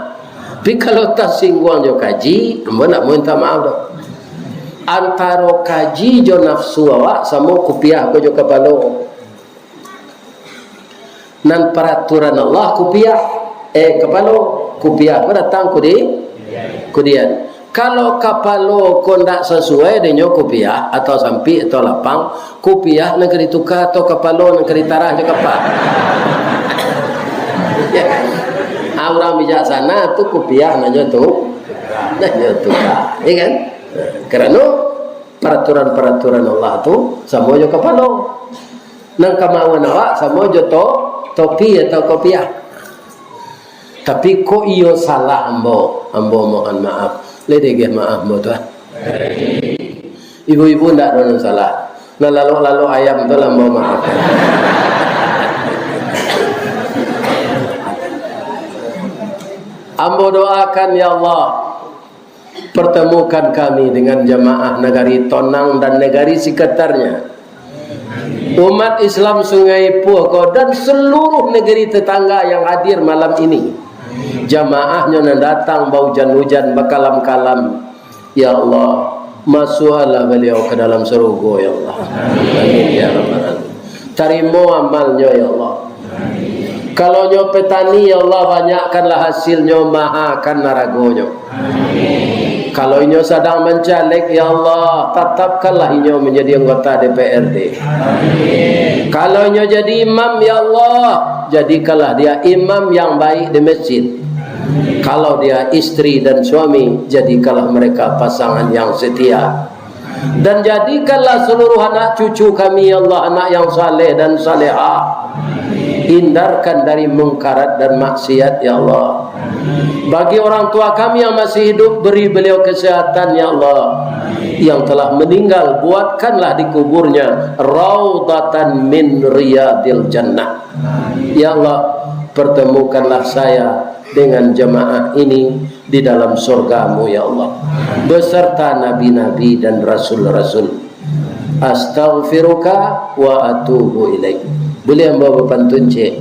Tapi kalau tasingguang jo kaji, ambo ndak mau minta maaf doh. Antaro kaji jo nafsu awak samo kupiah ko jo kapalo. Nan paraturan Allah kupiah, eh, kapalo, kupiah ko datang kudi-, kudian. Kalau kapalo ko ndak sasuai dek nyo kupiah, atau sampik, atau lapang, kupiah nan ka dituka, atau kapalo nan ka ditarah jo kapa. Ya kan? Ah, urang bijaksana tu kupiah nan nyo tu, nan nyo tuka, ya kan? Karano paraturan-paraturan Allah tu samo jo kapalo. Nan kamauan awak samo jo to-, topi atau kopiah. Tapi kok iyo salah ambo, ambo mohon maaf. Lai diagiah maaf ambo tu, ah. Ibu-ibu ndak ado nan salah. Nan lalok-lalok ayam tu lah ambo maaf. Ambo doakan, ya Allah, pertemukan kami dengan jamaah Nagari Tonang dan Nagari Sekitarnya. Umat Islam Sungai Puah ko dan seluruh negeri tetangga yang hadir malam ini. Jamaahnyo nan datang baujan-ujan, bakalam-kalam. Ya Allah, masuaklah baliau ka dalam sarugo, ya Allah. Amin, ya Rabbal Alamin. Tarimo amalnyo, ya Allah. Kalau nyo petani, ya Allah, banyakkanlah hasilnyo, mahakan laragonyo. Kalau inyo sadang mancaleg, ya Allah, tatapkanlah inyo manjadi anggota D P R D. Kalau inyo jadi imam, ya Allah, jadikanlah dia imam yang baik di masjid. Kalau dia istri dan suami, jadikanlah mereka pasangan yang setia. Dan jadikanlah seluruh anak cucu kami, ya Allah, anak yang saleh dan salehah. Hindarkan dari mungkarat dan maksiat, ya Allah. Bagi orang tua kami yang masih hidup, beri beliau kesehatan, ya Allah. Yang telah meninggal, buatkanlah di kuburnya raudatan min riyadil jannah. Ya Allah, pertemukanlah saya dengan jamaah ini di dalam surga-Mu, ya Allah, beserta nabi-nabi dan rasul-rasul. Astaghfiruka wa atubu ilaik. Buliah ambo bapantun, cek?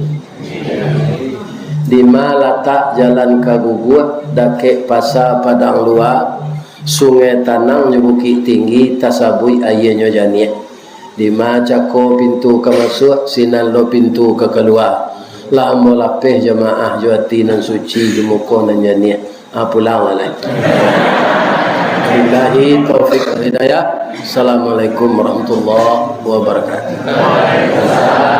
Di ma latak jalan ka Guguak, dakek Pasa Padang Lua, Sungai Tanang jo Bukik Tinggi, tasabuik aianyo janiah. Di ma cako pintu ka masuak, sinan lo pintu ka kalua. Lah ambo lapeh jamaah jo ati nan suci, jo muko nan janiah. Ah, pulang lah, lai. Billahi taufik wal hidayah. Assalamualaikum warahmatullahi wabarakatuh.